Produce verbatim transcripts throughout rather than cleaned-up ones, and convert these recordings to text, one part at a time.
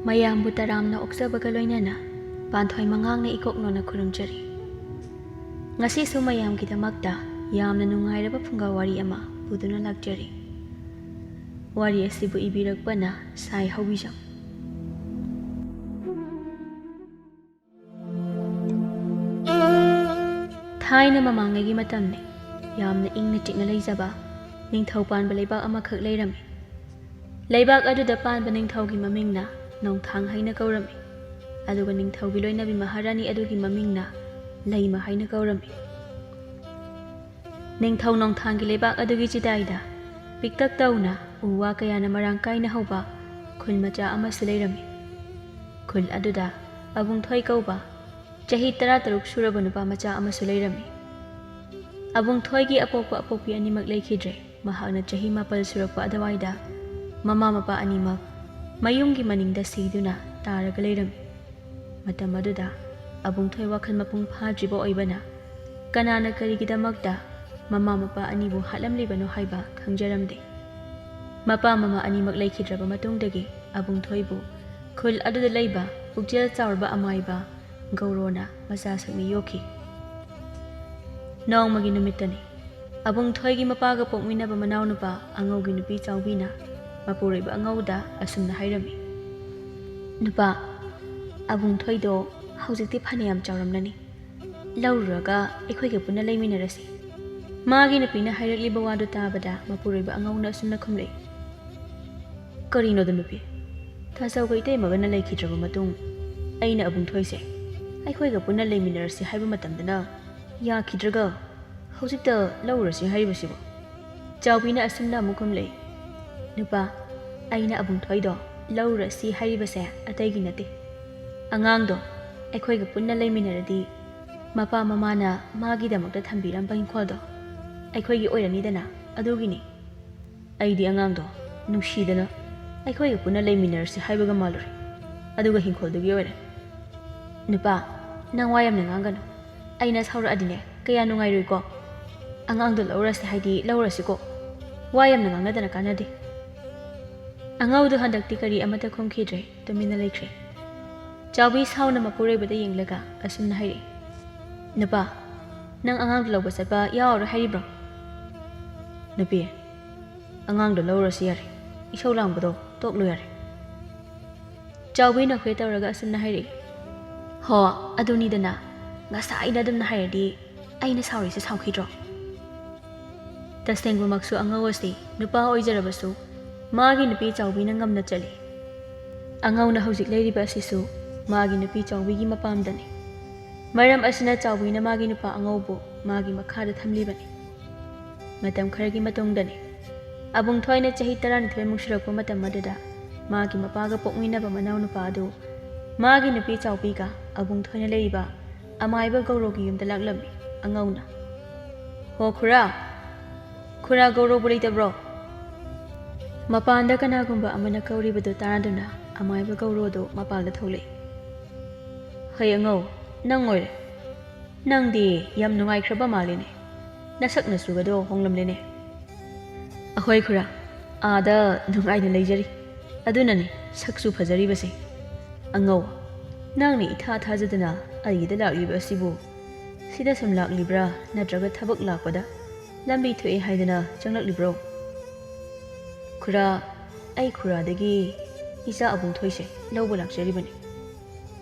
ꯃꯌꯥꯝꯕꯨ ꯇꯔꯥꯝꯅ ꯑꯣꯛꯆꯕꯒ ꯂꯣꯏꯅꯅ ꯄꯥꯟꯊꯣꯏ ꯃꯉꯥꯡꯅ ꯏꯀꯣꯛ ꯅꯣꯟꯅ ꯈꯨꯔꯨꯝꯖꯔꯤ꯫ ꯉꯁꯤꯁꯨ ꯃꯌꯥꯝꯒꯤꯗꯃꯛꯇ ꯌꯥꯝꯅ ꯅꯨꯡꯉꯥꯏꯔꯕ ꯐꯨꯡꯒꯥ ꯋꯥꯔꯤ ꯑꯃ ꯄꯨꯗꯨꯅ ꯂꯥꯛꯆꯔꯤ꯫ ꯋꯥꯔꯤ ꯑꯁꯤꯕꯨ ꯏꯕꯤꯔꯛꯄꯅ ꯁꯥꯏ ꯍꯧꯕꯤꯖꯝ꯫ ꯊꯥꯏꯅ ꯃꯃꯥꯡꯉꯩꯒꯤ ꯃꯇꯝꯅꯤ꯫ ꯌꯥꯝꯅ ꯏꯪꯅ ꯆꯤꯛꯅ ꯂꯩꯖꯕ ꯅꯤꯡꯊꯧ ꯄꯥꯟꯕ ꯂꯩꯕꯥꯛ ꯑꯃꯈꯛ ꯂꯩꯔꯝꯃꯤ꯫ ꯂꯩꯕꯥꯛ ꯑꯗꯨꯗ ꯄꯥꯟꯕ ꯅꯤꯡꯊꯧꯒꯤ ꯃꯃꯤꯡꯅ ꯅꯣꯡꯊꯥꯡ ꯍꯥꯏꯅ ꯀꯧꯔꯝꯃꯤ꯫ ꯑꯗꯨꯒ ꯅꯤꯡꯊꯧꯒꯤ ꯂꯣꯏꯅꯕꯤ ꯃꯍꯥꯔꯥꯅꯤ ꯑꯗꯨꯒꯤ ꯃꯃꯤꯡꯅ ꯂꯩꯃ ꯍꯥꯏꯅ ꯀꯧꯔꯝꯃꯤ꯫ ꯅꯤꯡꯊꯧ ꯅꯣꯡꯊꯥꯡꯒꯤ ꯂꯩꯕꯥꯛ ꯑꯗꯨꯒꯤ ꯆꯤꯗꯥꯏꯗ ꯄꯤꯛꯇꯛ ꯇꯧꯅ ꯎ ꯋꯥ ꯀꯌꯥꯅ ꯃꯔꯥꯡ ꯀꯥꯏꯅ ꯍꯧꯕ ꯈꯨꯜ ꯃꯆꯥ ꯑꯃꯁꯨ ꯂꯩꯔꯝꯃꯤ꯫ ꯈꯨꯜ ꯑꯗꯨꯗ ꯑꯕꯨꯡꯊꯣꯏ ꯀꯧꯕ ꯆꯍꯤ ꯇꯔꯥꯇꯔꯨꯛ ꯁꯨꯔꯕ ꯅꯨꯄꯥ ꯃꯆꯥ ꯑꯃꯁꯨ ꯂꯩꯔꯝꯃꯤ꯫ ꯑꯕꯨꯡꯊꯣꯏꯒꯤ ꯑꯄꯣꯛꯄ ꯑꯄꯣꯛꯄꯤ ꯑꯅꯤꯃꯛ ꯂꯩꯈꯤꯗ꯭ꯔꯦ꯫ ꯃꯍꯥꯛꯅ ꯆꯍꯤ ꯃꯥꯄꯜ ꯁꯨꯔꯛꯄ ꯑꯗꯨꯋꯥꯏꯗ ꯃꯃꯥ ꯃꯄꯥ ꯑꯅꯤꯃꯛ ꯃꯌꯨꯝꯒꯤ ꯃꯅꯤꯡꯗ ꯁꯤꯗꯨꯅ ꯇꯥꯔꯒ ꯂꯩꯔꯝꯃꯤ꯫ ꯃꯇꯝ ꯑꯗꯨꯗ ꯑꯕꯨꯡꯊꯣꯏ ꯋꯥꯈꯜ ꯃꯄꯨꯡ ꯐꯥꯗ꯭ꯔꯤꯕ ꯑꯣꯏꯕꯅ ꯀꯅꯥꯅ ꯀꯔꯤꯒꯤꯗꯃꯛꯇ ꯃꯃꯥ ꯃꯄꯥ ꯑꯅꯤꯕꯨ ꯍꯥꯠꯂꯝꯂꯤꯕꯅꯣ ꯍꯥꯏꯕ ꯈꯪꯖꯔꯝꯗꯦ꯫ ꯃꯄꯥ ꯃꯃꯥ ꯑꯅꯤꯃꯛ ꯂꯩꯈꯤꯗ꯭ꯔꯕ ꯃꯇꯨꯡꯗꯒꯤ ꯑꯕꯨꯡꯊꯣꯏꯕꯨ ꯈꯨꯜ ꯑꯗꯨꯗ ꯂꯩꯕ ꯄꯨꯛꯆꯦꯜ ꯆꯥꯎꯔꯕ ꯑꯃꯥꯏꯕ ꯒꯧꯔꯣꯅ ꯃꯆꯥꯁꯛꯅꯤ ꯌꯣꯛꯈꯤ꯫ ꯅꯣꯡꯃꯒꯤ ꯅꯨꯃꯤꯠꯇꯅꯤ꯫ ꯑꯕꯨꯡꯊꯣꯏꯒꯤ ꯃꯄꯥꯒ ꯄꯣꯛꯃꯤꯟꯅꯕ ꯃꯅꯥꯎꯅꯨꯄꯥ ꯑꯉꯧꯒꯤ ꯅꯨꯄꯤ ꯆꯥꯎꯕꯤꯅ ꯃꯄꯨꯔꯣꯏꯕ ꯑꯉꯧꯗ ꯑꯁꯨꯝꯅ ꯍꯥꯏꯔꯝꯃꯤ, "ꯅꯨꯄꯥ, ꯑꯕꯨꯡꯊꯣꯏꯗꯣ ꯍꯧꯖꯤꯛꯇꯤ ꯐꯅꯌꯥꯝ ꯆꯥꯎꯔꯝꯂꯅꯤ꯫ ꯂꯧꯔꯨꯔꯒ ꯑꯩꯈꯣꯏꯒ ꯄꯨꯟꯅ ꯂꯩꯃꯤꯟꯅꯔꯁꯤ꯫" ꯃꯥꯒꯤ ꯅꯨꯄꯤꯅ ꯍꯥꯏꯔꯛꯂꯤꯕ ꯋꯥꯗꯨ ꯇꯥꯕꯗ ꯃꯄꯨꯔꯣꯏꯕ ꯑꯉꯧꯅ ꯑꯁꯨꯝꯅ ꯈꯨꯝꯂꯛꯏ, "ꯀꯔꯤꯅꯣꯗ ꯅꯨꯄꯤ? ꯇꯥꯆꯧꯒ ꯏꯇꯩꯃꯒꯅ ꯂꯩꯈꯤꯗ꯭ꯔꯕ ꯃꯇꯨꯡ ꯑꯩꯅ ꯑꯕꯨꯡꯊꯣꯏꯁꯦ ꯑꯩꯈꯣꯏꯒ ꯄꯨꯟꯅ ꯂꯩꯃꯤꯟꯅꯔꯁꯤ ꯍꯥꯏꯕ ꯃꯇꯝꯗꯅ ꯌꯥꯈꯤꯗ꯭ꯔꯒ ꯍꯧꯖꯤꯛꯇ ꯂꯧꯔꯁꯤ ꯍꯥꯏꯔꯤꯕꯁꯤꯕꯨ?" ꯆꯥꯎꯕꯤꯅ ꯑꯁꯨꯝꯅ ꯑꯃꯨꯛ ꯈꯨꯝꯂꯛꯏ, "ꯅꯨꯄꯥ, ꯑꯩꯅ ꯑꯕꯨꯡꯊꯣꯏꯗꯣ ꯂꯧꯔꯁꯤ ꯍꯥꯏꯔꯤꯕꯁꯦ ꯑꯇꯩꯒꯤ ꯅꯠꯇꯦ꯫ ꯑꯉꯥꯡꯗꯣ ꯑꯩꯈꯣꯏꯒ ꯄꯨꯟꯅ ꯂꯩꯃꯤꯟꯅꯔꯗꯤ ꯃꯄꯥ ꯃꯃꯥꯅ ꯃꯥꯒꯤꯗꯃꯛꯇ ꯊꯝꯕꯤꯔꯝꯕ ꯏꯪꯈꯣꯜꯗꯣ ꯑꯩꯈꯣꯏꯒꯤ ꯑꯣꯏꯔꯅꯤꯗꯅ, ꯑꯗꯨꯒꯤꯅꯤ꯫" ꯑꯩꯗꯤ ꯑꯉꯥꯡꯗꯣ ꯅꯨꯡꯁꯤꯗꯅ ꯑꯩꯈꯣꯏꯒ ꯄꯨꯟꯅ ꯂꯩꯃꯤꯟꯅꯔꯁꯤ ꯍꯥꯏꯕꯒ ꯃꯥꯜꯂꯨꯔꯦ꯫ ꯑꯗꯨꯒ ꯍꯤꯡꯈꯣꯜꯗꯨꯒꯤ ꯑꯣꯏꯔꯦ꯫ "ꯅꯨꯄꯥ, ꯅꯪ ꯋꯥ ꯌꯥꯝꯅ ꯉꯥꯡꯒꯅꯨ꯫ ꯑꯩꯅ ꯁꯥꯎꯔꯛꯑꯗꯤꯅꯦ ꯀꯌꯥ ꯅꯨꯡꯉꯥꯏꯔꯣꯏꯀꯣ꯫ ꯑꯉꯥꯡꯗꯣ ꯂꯧꯔꯁꯤ ꯍꯥꯏꯗꯤ ꯂꯧꯔꯁꯤꯀꯣ꯫ ꯋꯥ ꯌꯥꯝꯅ ꯉꯥꯡꯅꯗꯅ ꯀꯥꯟꯅꯗꯦ꯫" ꯑꯉꯧꯗꯨ ꯍꯟꯗꯛꯇꯤ ꯀꯔꯤ ꯑꯃꯠꯇ ꯈꯨꯝꯈꯤꯗ꯭ꯔꯦ, ꯇꯨꯃꯤꯟꯅ ꯂꯩꯈ꯭ꯔꯦ꯫ ꯆꯥꯎꯕꯤ ꯁꯥꯎꯅ ꯃꯄꯨꯔꯣꯏꯕꯗ ꯌꯦꯡꯂꯒ ꯑꯁꯨꯝꯅ ꯍꯥꯏꯔꯛꯏ, "ꯅꯨꯄꯥ, ꯅꯪ ꯑꯉꯥꯡꯗꯨ ꯂꯧꯕ ꯆꯠꯄ ꯌꯥꯎꯔꯔꯣꯏ ꯍꯥꯏꯔꯤꯕ꯭ꯔꯣ?" "ꯅꯨꯄꯤ, ꯑꯉꯥꯡꯗꯣ ꯂꯧꯔꯁꯤ ꯌꯥꯔꯦ, ꯏꯁꯧ ꯂꯥꯡꯕꯗꯣ ꯇꯣꯛꯂꯣ ꯌꯥꯔꯦ꯫" ꯆꯥꯎꯕꯤ ꯅꯣꯛꯐꯦ ꯇꯧꯔꯒ ꯑꯁꯨꯝꯅ ꯍꯥꯏꯔꯛꯏ, "ꯍꯣ, ꯑꯗꯨꯅꯤꯗꯅ, ꯉꯁꯥꯏꯅ ꯑꯗꯨꯝꯅ ꯍꯥꯏꯔꯗꯤ ꯑꯩꯅ ꯁꯥꯎꯔꯤꯁꯦ ꯁꯥꯎꯈꯤꯗ꯭ꯔꯣ?" ꯇꯁꯦꯡꯕꯃꯛꯁꯨ ꯑꯉꯧ ꯑꯁꯤ ꯅꯨꯄꯥ ꯑꯣꯏꯖꯔꯕꯁꯨ ꯃꯥꯒꯤ ꯅꯨꯄꯤ ꯆꯥꯎꯕꯤꯅ ꯉꯝꯅ ꯆꯠꯂꯤ꯫ ꯑꯉꯧꯅ ꯍꯧꯖꯤꯛ ꯂꯩꯔꯤꯕ ꯑꯁꯤꯁꯨ ꯃꯥꯒꯤ ꯅꯨꯄꯤ ꯆꯥꯎꯕꯤꯒꯤ ꯃꯄꯥꯝꯗꯅꯤ꯫ ꯃꯔꯝ ꯑꯁꯤꯅ ꯆꯥꯎꯕꯤꯅ ꯃꯥꯒꯤ ꯅꯨꯄꯥ ꯑꯉꯧꯕꯨ ꯃꯥꯒꯤ ꯃꯈꯥꯗ ꯊꯝꯂꯤꯕꯅꯤ꯫ ꯃꯇꯝ ꯈꯔꯒꯤ ꯃꯇꯨꯡꯗꯅꯤ꯫ ꯑꯕꯨꯡꯊꯣꯏꯅ ꯆꯍꯤ ꯇꯔꯥꯅꯤꯊꯣꯏꯃꯨꯛ ꯁꯨꯔꯛꯄ ꯃꯇꯝ ꯑꯗꯨꯗ ꯃꯥꯒꯤ ꯃꯄꯥꯒ ꯄꯣꯛꯃꯤꯟꯅꯕ ꯃꯅꯥꯎꯅꯨꯄꯥ ꯑꯗꯨ ꯃꯥꯒꯤ ꯅꯨꯄꯤ ꯆꯥꯎꯕꯤꯒ ꯑꯕꯨꯡꯊꯣꯏꯅ ꯂꯩꯔꯤꯕ ꯑꯃꯥꯏꯕ ꯒꯧꯔꯣꯒꯤ ꯌꯨꯝꯗ ꯂꯥꯛꯂꯝꯃꯤ꯫ ꯑꯉꯧꯅ, "ꯍꯣ ꯈꯨꯔꯥ, ꯈꯨꯔꯥ ꯒꯧꯔꯣꯕꯨ ꯂꯩꯇꯕ꯭ꯔꯣ?" ꯃꯄꯥꯟꯗ ꯀꯅꯥꯒꯨꯝꯕ ꯑꯃꯅ ꯀꯧꯔꯤꯕꯗꯨ ꯇꯥꯗꯨꯅ ꯑꯃꯥꯏꯕ ꯒꯧꯔꯣꯗꯨ ꯃꯄꯥꯟꯗ ꯊꯣꯛꯂꯛꯏ꯫ "ꯍꯩ ꯑꯉꯧ, ꯅꯪ ꯑꯣꯏꯔꯦ꯫ ꯅꯪꯗꯤ ꯌꯥꯝ ꯅꯨꯡꯉꯥꯏꯈ꯭ꯔꯕ ꯃꯥꯜꯂꯤꯅꯦ꯫ ꯅꯁꯛ ꯅꯆꯨꯒꯗꯣ ꯍꯣꯡꯂꯝꯂꯦꯅꯦ꯫" "ꯑꯍꯣꯏ ꯈꯨꯔꯥ, ꯑꯥꯗ ꯅꯨꯡꯉꯥꯏꯅ ꯂꯩꯖꯔꯤ꯫ ꯑꯗꯨꯅꯅꯤ ꯁꯛꯁꯨ ꯐꯖꯔꯤꯕꯁꯦ꯫" "ꯑꯉꯧ, ꯅꯪꯅ ꯏꯊꯥ ꯊꯥꯖꯗꯅ ꯑꯩꯒꯤꯗ ꯂꯥꯛꯂꯤꯕ ꯑꯁꯤꯕꯨ ꯁꯤꯗ ꯁꯨꯝ ꯂꯥꯛꯂꯤꯕ꯭ꯔꯥ, ꯅꯠꯇ꯭ꯔꯒ ꯊꯕꯛ ꯂꯥꯛꯄꯗ ꯂꯝꯕꯤ ꯊꯣꯛꯑꯦ ꯍꯥꯏꯗꯅ ꯆꯪꯂꯛꯂꯤꯕ꯭ꯔꯣ?" "ꯈꯨꯔꯥ, ꯑꯩ ꯈꯨꯔꯥꯗꯒꯤ ꯏꯆꯥ ꯑꯕꯨꯡꯊꯣꯏꯁꯦ ꯂꯧꯕ ꯂꯥꯛꯆꯔꯤꯕꯅꯤ꯫"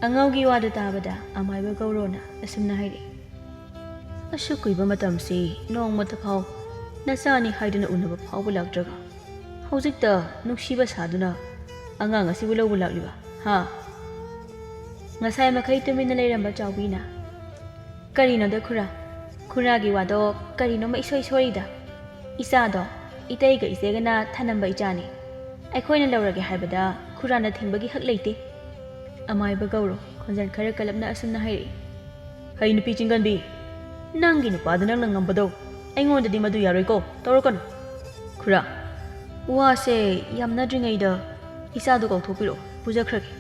ꯑꯉꯧꯒꯤ ꯋꯥꯗꯨ ꯇꯥꯕꯗ ꯑꯃꯥꯏꯕ ꯒꯧꯔꯣꯅ ꯑꯁꯨꯝꯅ ꯍꯥꯏꯔꯛꯏ, "ꯑꯁꯨꯛ ꯀꯨꯏꯕ ꯃꯇꯝꯁꯤ ꯅꯣꯡꯃꯇ ꯐꯥꯎ ꯅꯆꯥꯅꯤ ꯍꯥꯏꯗꯨꯅ ꯎꯅꯕ ꯐꯥꯎꯕ ꯂꯥꯛꯇ꯭ꯔꯒ ꯍꯧꯖꯤꯛꯇ ꯅꯨꯡꯁꯤꯕ ꯁꯥꯗꯨꯅ ꯑꯉꯥꯡ ꯑꯁꯤꯕꯨ ꯂꯧꯕ ꯂꯥꯛꯂꯤꯕ, ꯍꯥ?" ꯉꯁꯥꯏ ꯃꯈꯩ ꯇꯨꯃꯤꯟꯅ ꯂꯩꯔꯝꯕ ꯆꯥꯎꯕꯤꯅ, "ꯀꯔꯤꯅꯣꯗ ꯈꯨꯔꯥ? ꯈꯨꯔꯥꯒꯤ ꯋꯥꯗꯣ ꯀꯔꯤꯅꯣꯃ ꯏꯁꯣꯏ ꯁꯣꯏꯔꯤꯗ꯫ ꯏꯆꯥꯗꯣ ꯏꯇꯩꯒ ꯏꯆꯦꯒꯅ ꯊꯅꯝꯕ ꯏꯆꯥꯅꯤ꯫ ꯑꯩꯈꯣꯏꯅ ꯂꯧꯔꯒꯦ ꯍꯥꯏꯕꯗ ꯈꯨꯔꯥꯅ ꯊꯤꯡꯕꯒꯤ ꯍꯛ ꯂꯩꯇꯦ꯫" ꯑꯃꯥꯏꯕ ꯒꯧꯔꯣ ꯈꯣꯟꯖꯦꯜ ꯈꯔ ꯀꯜꯂꯞꯅ ꯑꯁꯨꯝꯅ ꯍꯥꯏꯔꯛꯏ, "ꯍꯩ ꯅꯨꯄꯤ ꯆꯤꯡꯒꯟꯕꯤ, ꯅꯪꯒꯤ ꯅꯨꯄꯥꯗ ꯅꯪꯅ ꯉꯝꯕꯗꯣ ꯑꯩꯉꯣꯟꯗꯗꯤ ꯃꯗꯨ ꯌꯥꯔꯣꯏꯀꯣ, ꯇꯧꯔꯛꯀꯅꯨ꯫" "ꯈꯨꯔꯥ, ꯋꯥꯁꯦ ꯌꯥꯝꯅꯗ꯭ꯔꯤꯉꯩꯗ ꯏꯆꯥꯗꯣ ꯀꯧꯊꯣꯛꯄꯤꯔꯛꯑꯣ, ꯄꯨꯖꯈ꯭ꯔꯒꯦ꯫"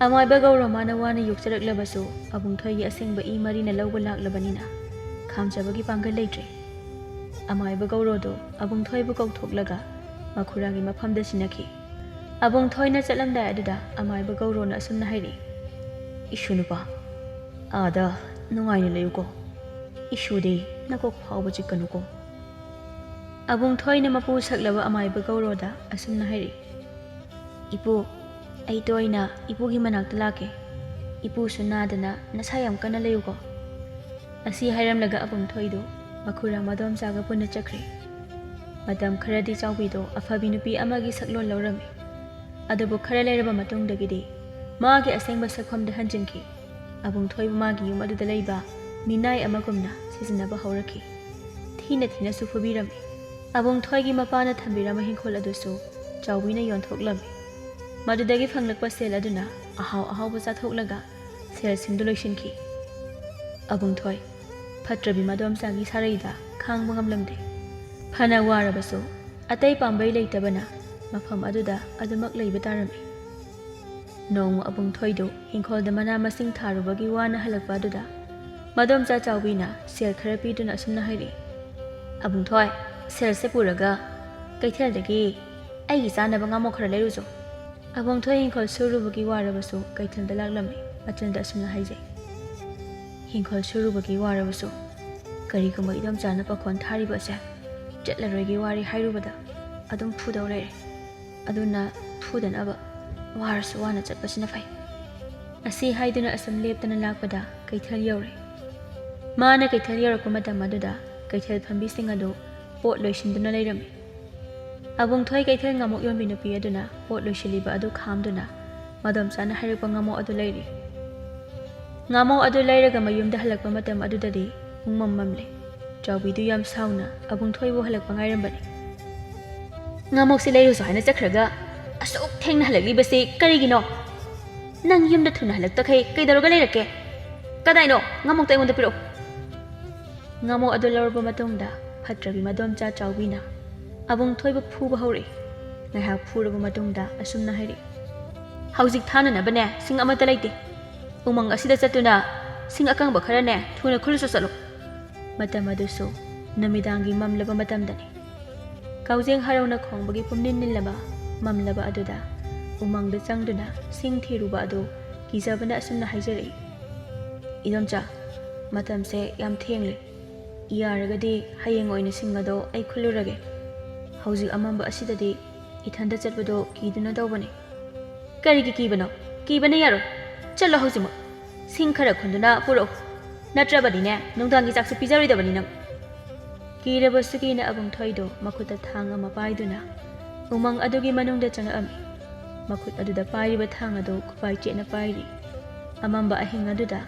ꯑꯃꯥꯏꯕ ꯒꯧꯔꯣ ꯃꯥꯅ ꯋꯥꯅ ꯌꯣꯛꯆꯔꯛꯂꯕꯁꯨ ꯑꯕꯨꯡꯊꯣꯏꯒꯤ ꯑꯁꯦꯡꯕ ꯏ ꯃꯔꯤꯅ ꯂꯧꯕ ꯂꯥꯛꯂꯕꯅꯤꯅ ꯈꯥꯝꯖꯕꯒꯤ ꯄꯥꯡꯒꯜ ꯂꯩꯇ꯭ꯔꯦ꯫ ꯑꯃꯥꯏꯕ ꯒꯧꯔꯣꯗꯨ ꯑꯕꯨꯡꯊꯣꯏꯕꯨ ꯀꯧꯊꯣꯛꯂꯒ ꯃꯈꯨꯔꯥꯒꯤ ꯃꯐꯝꯗ ꯁꯤꯟꯅꯈꯤ꯫ ꯑꯕꯨꯡ ꯊꯣꯏꯅ ꯆꯠꯂꯝꯗꯥꯏ ꯑꯗꯨꯗ ꯑꯃꯥꯏꯕ ꯒꯧꯔꯣꯅ ꯑꯁꯨꯝꯅ ꯍꯥꯏꯔꯤ, "ꯏꯁꯨ ꯅꯨꯄꯥ, ꯑꯥꯗ ꯅꯨꯡꯉꯥꯏꯅ ꯂꯩꯌꯨꯀꯣ꯫ ꯏꯁꯨꯗꯤ ꯅꯀꯣꯛ ꯐꯥꯎꯕ ꯆꯤꯛꯀꯅꯨꯀꯣ"꯫ ꯑꯕꯨꯡ ꯊꯣꯏꯅ ꯃꯄꯨ ꯁꯛꯂꯕ ꯑꯃꯥꯏꯕ ꯒꯧꯔꯣꯗ ꯑꯁꯨꯝꯅ ꯍꯥꯏꯔꯤ, "ꯏꯄꯨ, ꯑꯩ ꯇꯣꯏꯅ ꯏꯄꯨꯒꯤ ꯃꯅꯥꯛꯇ ꯂꯥꯛꯀꯦ꯫ ꯏꯄꯨꯁꯨ ꯅꯥꯗꯅ ꯅꯁꯥ ꯌꯥꯝ ꯀꯟꯅ ꯂꯩꯌꯨꯀꯣ"꯫ ꯑꯁꯤ ꯍꯥꯏꯔꯝꯂꯒ ꯑꯕꯨꯡ ꯊꯣꯏꯗꯨ ꯃꯈꯨꯔꯥ ꯃꯗꯣꯝꯆꯥꯒ ꯄꯨꯟꯅ ꯆꯠꯈ꯭ꯔꯦ꯫ ꯃꯇꯝ ꯈꯔꯗꯤ ꯆꯥꯎꯕꯤꯗꯣ ꯑꯐꯕꯤ ꯅꯨꯄꯤ ꯑꯃꯒꯤ ꯁꯛꯂꯣꯟ ꯂꯧꯔꯝꯃꯤ꯫ ꯑꯗꯨꯕꯨ ꯈꯔ ꯂꯩꯔꯕ ꯃꯇꯨꯡꯗꯒꯤꯗꯤ ꯃꯥꯒꯤ ꯑꯁꯦꯡꯕ ꯁꯛꯐꯝꯗ ꯍꯟꯖꯤꯟꯈꯤ꯫ ꯑꯕꯨꯡ ꯊꯣꯏꯕꯨ ꯃꯥꯒꯤ ꯌꯨꯝ ꯑꯗꯨꯗ ꯂꯩꯕ ꯃꯤꯅꯥꯏ ꯑꯃꯒꯨꯝꯅ ꯁꯤꯖꯤꯟꯅꯕ ꯍꯧꯔꯛꯈꯤ꯫ ꯊꯤꯅ ꯊꯤꯅꯁꯨ ꯐꯨꯕꯤꯔꯝꯃꯤ꯫ ꯑꯕꯨꯡ ꯊꯣꯏꯒꯤ ꯃꯄꯥꯅ ꯊꯝꯕꯤꯔꯝꯕ ꯍꯤꯡꯈꯣꯜ ꯑꯗꯨꯁꯨ ꯆꯥꯎꯕꯤꯅ ꯌꯣꯟꯊꯣꯛꯂꯝꯃꯤ꯫ ꯃꯗꯨꯗꯒꯤ ꯐꯪꯂꯛꯄ ꯁꯦꯜ ꯑꯗꯨꯅ ꯑꯍꯥꯎ ꯑꯍꯥꯎꯕ ꯆꯥꯊꯣꯛꯂꯒ ꯁꯦꯜꯁꯤꯡꯗꯨ ꯂꯣꯏꯁꯤꯟꯈꯤ꯫ ꯑꯕꯨꯡ ꯊꯣꯏ ꯐꯠꯇ꯭ꯔꯕꯤ ꯃꯗꯣꯝꯆꯥꯒꯤ ꯁꯥꯔꯩꯗ ꯈꯥꯡꯕ ꯉꯝꯂꯝꯗꯦ꯫ ꯐꯅ ꯋꯥꯔꯕꯁꯨ ꯑꯇꯩ ꯄꯥꯝꯕꯩ ꯂꯩꯇꯕꯅ ꯃꯐꯝ ꯑꯗꯨꯗ ꯑꯗꯨꯃꯛ ꯂꯩꯕ ꯇꯥꯔꯝꯃꯤ꯫ ꯅꯣꯡꯃ ꯑꯕꯨꯡ ꯊꯣꯏꯗꯨ ꯍꯤꯡꯈꯣꯜꯗ ꯃꯅꯥ ꯃꯁꯤꯡ ꯊꯥꯔꯨꯕꯒꯤ ꯋꯥꯅ ꯍꯜꯂꯛꯄ ꯑꯗꯨꯗ ꯃꯗꯣꯝꯆꯥ ꯆꯥꯎꯕꯤꯅ ꯁꯦꯜ ꯈꯔ ꯄꯤꯗꯨꯅ ꯑꯁꯨꯝꯅ ꯍꯥꯏꯔꯛꯏ, "ꯑꯕꯨꯡ ꯊꯣꯏ, ꯁꯦꯜꯁꯦ ꯄꯨꯔꯒ ꯀꯩꯊꯦꯜꯗꯒꯤ ꯑꯩꯒꯤ ꯆꯥꯅꯕ ꯉꯥꯃꯣꯛ ꯈꯔ ꯂꯩꯔꯨꯆꯣ"꯫ ꯑꯕꯨꯡ ꯊꯣꯏ ꯍꯤꯡꯈꯣꯜ ꯁꯨꯔꯨꯕꯒꯤ ꯋꯥꯔꯕꯁꯨ ꯀꯩꯊꯦꯜꯗ ꯂꯥꯛꯂꯝꯃꯤ꯫ ꯑꯆꯜꯗ ꯑꯁꯨꯝꯅ ꯍꯥꯏꯖꯩ, "ꯍꯤꯡꯈꯣꯜ ꯁꯨꯔꯨꯕꯒꯤ ꯋꯥꯔꯕꯁꯨ ꯀꯔꯤꯒꯨꯝꯕ ꯏꯗꯣꯝꯆꯥꯅ ꯄꯥꯈꯣꯟ ꯊꯥꯔꯤꯕ ꯑꯁꯦ ꯆꯠꯂꯔꯣꯏꯒꯤ ꯋꯥꯔꯤ ꯍꯥꯏꯔꯨꯕꯗ ꯑꯗꯨꯝ ꯐꯨꯗꯧ ꯂꯩꯔꯦ꯫ ꯑꯗꯨꯅ ꯐꯨꯗꯅꯕ ꯋꯥꯔꯁꯨ ꯋꯥꯅ ꯆꯠꯄꯁꯤꯅ ꯐꯩ"꯫ ꯑꯁꯤ ꯍꯥꯏꯗꯨꯅ ꯑꯁꯨꯝ ꯂꯦꯞꯇꯅ ꯂꯥꯛꯄꯗ ꯀꯩꯊꯦꯜ ꯌꯧꯔꯦ꯫ ꯃꯥꯅ ꯀꯩꯊꯦꯜ ꯌꯧꯔꯛꯄ ꯃꯇꯝ ꯑꯗꯨꯗ ꯀꯩꯊꯦꯜ ꯐꯝꯕꯤꯁꯤꯡ ꯑꯗꯨ ꯄꯣꯠ ꯂꯣꯏꯁꯤꯟꯗꯨꯅ ꯂꯩꯔꯝꯃꯤ꯫ ꯑꯕꯨꯡ ꯊꯣꯏ ꯀꯩꯊꯦꯜ ꯉꯥꯃꯣꯛ ꯌꯣꯟꯕꯤ ꯅꯨꯄꯤ ꯑꯗꯨꯅ ꯄꯣꯠ ꯂꯣꯏꯁꯤꯜꯂꯤꯕ ꯑꯗꯨ ꯈꯥꯝꯗꯨꯅ ꯃꯗꯣꯝꯆꯥꯅ ꯍꯥꯏꯔꯛꯄ ꯉꯥꯃꯣꯛ ꯑꯗꯨ ꯂꯩꯔꯤ꯫ ꯉꯥꯃꯣꯛ ꯑꯗꯨ ꯂꯩꯔꯒ ꯃꯌꯨꯝꯗ ꯍꯜꯂꯛꯄ ꯃꯇꯝ ꯑꯗꯨꯗꯗꯤ ꯄꯨꯡꯃꯝ ꯃꯝꯂꯦ꯫ ꯆꯥꯎꯕꯤꯗꯨ ꯌꯥꯝ ꯁꯥꯎꯅ ꯑꯕꯨꯡ ꯊꯣꯏꯕꯨ ꯍꯜꯂꯛꯄ ꯉꯥꯏꯔꯝꯕꯅꯤ꯫ "ꯉꯥꯃꯣꯛꯁꯤ ꯂꯩꯔꯨꯁꯨ ꯍꯥꯏꯅ ꯆꯠꯈ꯭ꯔꯒ ꯑꯁꯨꯛ ꯊꯦꯡꯅ ꯍꯜꯂꯛꯂꯤꯕꯁꯤ ꯀꯔꯤꯒꯤꯅꯣ? ꯅꯪ ꯌꯨꯝꯗ ꯊꯨꯅ ꯍꯜꯂꯛꯇꯈꯩ ꯀꯩꯗꯧꯔꯒ ꯂꯩꯔꯛꯀꯦ? ꯀꯗꯥꯏꯅꯣ? ꯉꯥꯃꯣꯛꯇ ꯑꯩꯉꯣꯟꯗ ꯄꯤꯔꯛꯎ"꯫ ꯉꯥꯃꯣꯛ ꯑꯗꯨ ꯂꯧꯔꯕ ꯃꯇꯨꯡꯗ ꯐꯠꯇ꯭ꯔꯕꯤ ꯃꯗꯣꯝꯆꯥ ꯆꯥꯎꯕꯤꯅ ꯑꯕꯨꯡ ꯊꯣꯏꯕꯨ ꯐꯨꯕ ꯍꯧꯔꯛꯏ꯫ ꯉꯥꯏꯍꯥꯛ ꯐꯨꯔꯕ ꯃꯇꯨꯡꯗ ꯑꯁꯨꯝꯅ ꯍꯥꯏꯔꯛꯏ, "ꯍꯧꯖꯤꯛ ꯊꯥꯅꯅꯕꯅꯦ ꯁꯤꯡ ꯑꯃꯠꯇ ꯂꯩꯇꯦ꯫ ꯎꯃꯪ ꯑꯁꯤꯗ ꯆꯠꯇꯨꯅ ꯁꯤꯡ ꯑꯀꯪꯕ ꯈꯔꯅꯦ ꯊꯨꯅ ꯈꯨꯜꯂꯨꯆꯣ ꯆꯠꯂꯣ"꯫ ꯃꯇꯝ ꯑꯗꯨꯁꯨ ꯅꯨꯃꯤꯗꯥꯡꯒꯤ ꯃꯝꯂꯕ ꯃꯇꯝꯗꯅꯤ꯫ ꯀꯥꯎꯖꯦꯡ ꯍꯔꯥꯎꯅ ꯈꯣꯡꯕꯒꯤ ꯄꯨꯝꯅꯤꯜ ꯅꯤꯜꯂꯕ ꯃꯝꯂꯕ ꯑꯗꯨꯗ ꯎꯃꯪꯗ ꯆꯪꯗꯨꯅ ꯁꯤꯡ ꯊꯤꯔꯨꯕ ꯑꯗꯨ ꯀꯤꯖꯕꯅ ꯑꯁꯨꯝꯅ ꯍꯥꯏꯖꯔꯛꯏ, "ꯏꯗꯣꯝꯆꯥ, ꯃꯇꯝꯁꯦ ꯌꯥꯝ ꯊꯦꯡꯂꯦ꯫ ꯌꯥꯔꯒꯗꯤ ꯍꯌꯦꯡ ꯑꯣꯏꯅ ꯁꯤꯡ ꯑꯗꯣ ꯑꯩ ꯈꯨꯜꯂꯨꯔꯒꯦ꯫ ꯍꯧꯖꯤꯛ ꯑꯃꯝꯕ ꯑꯁꯤꯗꯗꯤ ꯏꯊꯟꯇ ꯆꯠꯄꯗꯣ ꯀꯤꯗꯨꯅ ꯇꯧꯕꯅꯤ꯫" "ꯀꯔꯤꯒꯤ ꯀꯤꯕꯅꯣ? ꯀꯤꯕꯅ ꯌꯥꯔꯣꯏ꯫ ꯆꯠꯂꯣ ꯍꯧꯖꯤꯛꯃꯛ꯫ ꯁꯤꯡ ꯈꯔ ꯈꯨꯟꯗꯨꯅ ꯄꯨꯔꯛꯎ꯫ ꯅꯠꯇ꯭ꯔꯕꯗꯤꯅꯦ, ꯅꯨꯡꯗꯥꯡꯒꯤ ꯆꯥꯛꯁꯨ ꯄꯤꯖꯔꯣꯏꯗꯕꯅꯤ ꯅꯪ꯫" ꯀꯤꯔꯕꯁꯨ ꯀꯤꯅ ꯑꯕꯨꯡ ꯊꯣꯏꯗꯣ ꯃꯈꯨꯠꯇ ꯊꯥꯡ ꯑꯃ ꯄꯥꯏꯗꯨꯅ ꯎꯃꯪ ꯑꯗꯨꯒꯤ ꯃꯅꯨꯡꯗ ꯆꯪꯂꯛꯑꯝꯃꯤ꯫ ꯃꯈꯨꯠ ꯑꯗꯨꯗ ꯄꯥꯏꯔꯤꯕ ꯊꯥꯡ ꯑꯗꯨ ꯈꯨꯄꯥꯏ ꯆꯦꯠꯅ ꯄꯥꯏꯔꯤ꯫ ꯑꯃꯝꯕ ꯑꯍꯤꯡ ꯑꯗꯨꯗ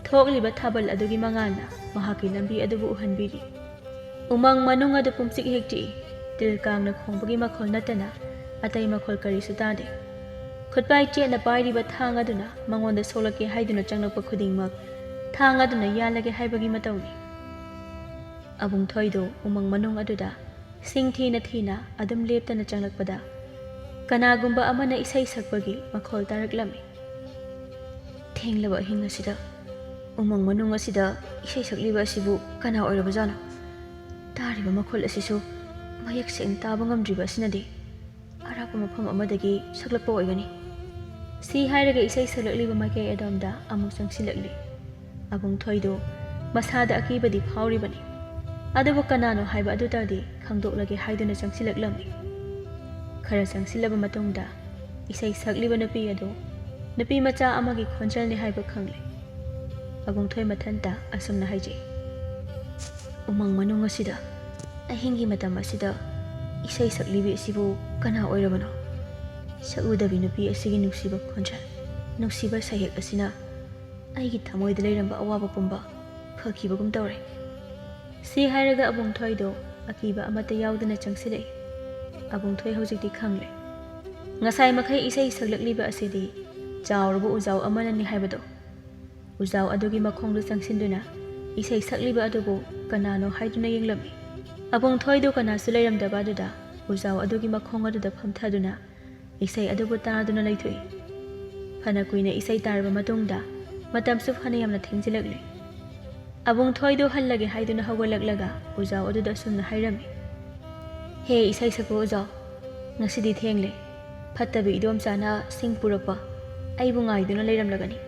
ꯊꯣꯛꯂꯤꯕ ꯊꯥꯕꯜ ꯑꯗꯨꯒꯤ ꯃꯉꯥꯜꯅ ꯃꯍꯥꯛꯀꯤ ꯂꯝꯕꯤ ꯑꯗꯨꯕꯨ ꯎꯍꯟꯕꯤꯔꯤ꯫ ꯎꯃꯪ ꯃꯅꯨꯡ ꯑꯗꯨ ꯄꯨꯝꯆꯤꯛ ꯍꯦꯛ ꯆꯤꯛꯏ꯫ ꯇꯤꯜ ꯀꯥꯡꯅ ꯈꯣꯡꯕꯒꯤ ꯃꯈꯣꯜ ꯅꯠꯇꯅ ꯑꯇꯩ ꯃꯈꯣꯜ ꯀꯔꯤꯁꯨ ꯇꯥꯗꯦ꯫ ꯈꯨꯠꯄꯥꯏ ꯆꯦꯠꯅ ꯄꯥꯏꯔꯤꯕ ꯊꯥꯡ ꯑꯗꯨꯅ ꯃꯉꯣꯟꯗ ꯁꯣꯛꯂꯛꯀꯦ ꯍꯥꯏꯗꯨꯅ ꯆꯪꯂꯛꯄ ꯈꯨꯗꯤꯡꯃꯛ ꯊꯥꯡ ꯑꯗꯨꯅ ꯌꯥꯜꯂꯒꯦ ꯍꯥꯏꯕꯒꯤ ꯃꯇꯧꯅꯤ꯫ ꯑꯕꯨꯡ ꯊꯣꯏꯗꯣ ꯎꯃꯪ ꯃꯅꯨꯡ ꯑꯗꯨꯗ ꯁꯤꯡ ꯊꯤꯅ ꯊꯤꯅ ꯑꯗꯨꯝ ꯂꯦꯞꯇꯅ ꯆꯪꯂꯛꯄꯗ ꯀꯅꯥꯒꯨꯝꯕ ꯑꯃꯅ ꯏꯁꯩ ꯁꯛꯄꯒꯤ ꯃꯈꯣꯜ ꯇꯥꯔꯛꯂꯝꯃꯤ꯫ "ꯊꯦꯡꯂꯕ ꯑꯍꯤꯡ ꯑꯁꯤꯗ ꯎꯃꯪ ꯃꯅꯨꯡ ꯑꯁꯤꯗ ꯏꯁꯩ ꯁꯛꯂꯤꯕ ꯑꯁꯤꯕꯨ ꯀꯅꯥ ꯑꯣꯏꯔꯕꯖꯥꯠꯅꯣ? ꯇꯥꯔꯤꯕ ꯃꯈꯣꯜ ꯑꯁꯤꯁꯨ ꯃꯌꯦꯛ ꯁꯦꯡꯅ ꯇꯥꯕ ꯉꯝꯗ꯭ꯔꯤꯕ ꯑꯁꯤꯅꯗꯤ ꯑꯔꯥꯞꯄ ꯃꯐꯝ ꯑꯃꯗꯒꯤ ꯁꯛꯂꯛꯄ ꯑꯣꯏꯒꯅꯤ꯫" ꯁꯤ ꯍꯥꯏꯔꯒ ꯏꯁꯩ ꯁꯛꯂꯛꯂꯤꯕ ꯃꯥꯏꯀꯩ ꯑꯗꯣꯝꯗ ꯑꯃꯨꯛ ꯆꯪꯁꯤꯜꯂꯛꯂꯤ꯫ ꯑꯕꯨꯡ ꯊꯣꯏꯗꯣ ꯃꯁꯥꯗ ꯑꯀꯤꯕꯗꯤ ꯐꯥꯎꯔꯤꯕꯅꯤ, ꯑꯗꯨꯕꯨ ꯀꯅꯥꯅꯣ ꯍꯥꯏꯕ ꯑꯗꯨꯇꯗꯤ ꯈꯪꯗꯣꯛꯂꯒꯦ ꯍꯥꯏꯗꯨꯅ ꯆꯪꯁꯤꯜꯂꯛꯂꯝꯃꯤ꯫ ꯈꯔ ꯆꯪꯁꯤꯜꯂꯕ ꯃꯇꯨꯡꯗ ꯏꯁꯩ ꯁꯛꯂꯤꯕ ꯅꯨꯄꯤ ꯑꯗꯨ ꯅꯨꯄꯤ ꯃꯆꯥ ꯑꯃꯒꯤ ꯈꯣꯟꯖꯦꯜꯅꯤ ꯍꯥꯏꯕ ꯈꯪꯂꯦ꯫ ꯑꯕꯨꯡ ꯊꯣꯏ ꯃꯊꯟꯇ ꯑꯁꯨꯝꯅ ꯍꯥꯏꯖꯩ, "ꯎꯃꯪ ꯃꯅꯨꯡ ꯑꯁꯤꯗ, ꯑꯍꯤꯡꯒꯤ ꯃꯇꯝ ꯑꯁꯤꯗ ꯏꯁꯩ ꯁꯛꯂꯤꯕꯤ ꯑꯁꯤꯕꯨ ꯀꯅꯥ ꯑꯣꯏꯔꯕꯅꯣ? ꯁꯛꯎꯗꯕꯤ ꯅꯨꯄꯤ ꯑꯁꯤꯒꯤ ꯅꯨꯡꯁꯤꯕ ꯈꯣꯟꯖꯦꯜ, ꯅꯨꯡꯁꯤꯕ ꯁꯩꯍꯦꯛ ꯑꯁꯤꯅ ꯑꯩꯒꯤ ꯊꯃꯣꯏꯗ ꯂꯩꯔꯝꯕ ꯑꯋꯥꯕ ꯄꯨꯝꯕ ꯐꯈꯤꯕꯒꯨꯝ ꯇꯧꯔꯦ꯫" ꯁꯤ ꯍꯥꯏꯔꯒ ꯑꯕꯨꯡ ꯊꯣꯏꯗꯣ ꯑꯀꯤꯕ ꯑꯃꯠꯇ ꯌꯥꯎꯗꯅ ꯆꯪꯁꯤꯜꯂꯛꯏ꯫ ꯑꯕꯨꯡ ꯊꯣꯏ ꯍꯧꯖꯤꯛꯇꯤ ꯈꯪꯂꯦ, ꯉꯁꯥꯏ ꯃꯈꯩ ꯏꯁꯩ ꯁꯛꯂꯛꯂꯤꯕ ꯑꯁꯤꯗꯤ ꯆꯥꯎꯔꯕ ꯎꯖꯥꯎ ꯑꯃꯅꯅꯤ ꯍꯥꯏꯕꯗꯣ꯫ ꯎꯖꯥꯎ ꯑꯗꯨꯒꯤ ꯃꯈꯣꯡꯗ ꯆꯪꯁꯤꯟꯗꯨꯅ ꯏꯁꯩ ꯁꯛꯂꯤꯕ ꯑꯗꯨꯕꯨ ꯀꯅꯥꯅꯣ ꯍꯥꯏꯗꯨꯅ ꯌꯦꯡꯂꯝꯃꯤ꯫ ꯑꯕꯨꯡ ꯊꯣꯏꯗꯣ ꯀꯅꯥꯁꯨ ꯂꯩꯔꯝꯗꯕ ꯑꯗꯨꯗ ꯎꯖꯥꯎ ꯑꯗꯨꯒꯤ ꯃꯈꯣꯡ ꯑꯗꯨꯗ ꯐꯝꯊꯗꯨꯅ ꯏꯁꯩ ꯑꯗꯨꯕꯨ ꯇꯥꯗꯨꯅ ꯂꯩꯊꯣꯛꯏ꯫ ꯐꯅ ꯀꯨꯏꯅ ꯏꯁꯩ ꯇꯥꯔꯕ ꯃꯇꯨꯡꯗ ꯃꯇꯝꯁꯨ ꯐꯅ ꯌꯥꯝꯅ ꯊꯦꯡꯖꯤꯜꯂꯛꯂꯦ꯫ ꯑꯕꯨꯡ ꯊꯣꯏꯗꯣ ꯍꯜꯂꯒꯦ ꯍꯥꯏꯗꯨꯅ ꯍꯧꯒꯠꯂꯛꯂꯒ ꯎꯖꯥꯎ ꯑꯗꯨꯗ ꯑꯁꯨꯝꯅ ꯍꯥꯏꯔꯝꯃꯤ, "ꯍꯦ ꯏꯁꯩ ꯁꯛꯄ ꯎꯖꯥꯎ, "ꯉꯁꯤꯗꯤ ꯊꯦꯡꯂꯦ꯫ ꯐꯠꯇꯕꯤ ꯏꯗꯣꯝꯆꯥꯅ ꯁꯤꯡ ꯄꯨꯔꯛꯄ ꯑꯩꯕꯨ ꯉꯥꯏꯗꯨꯅ ꯂꯩꯔꯝꯂꯒꯅꯤ꯫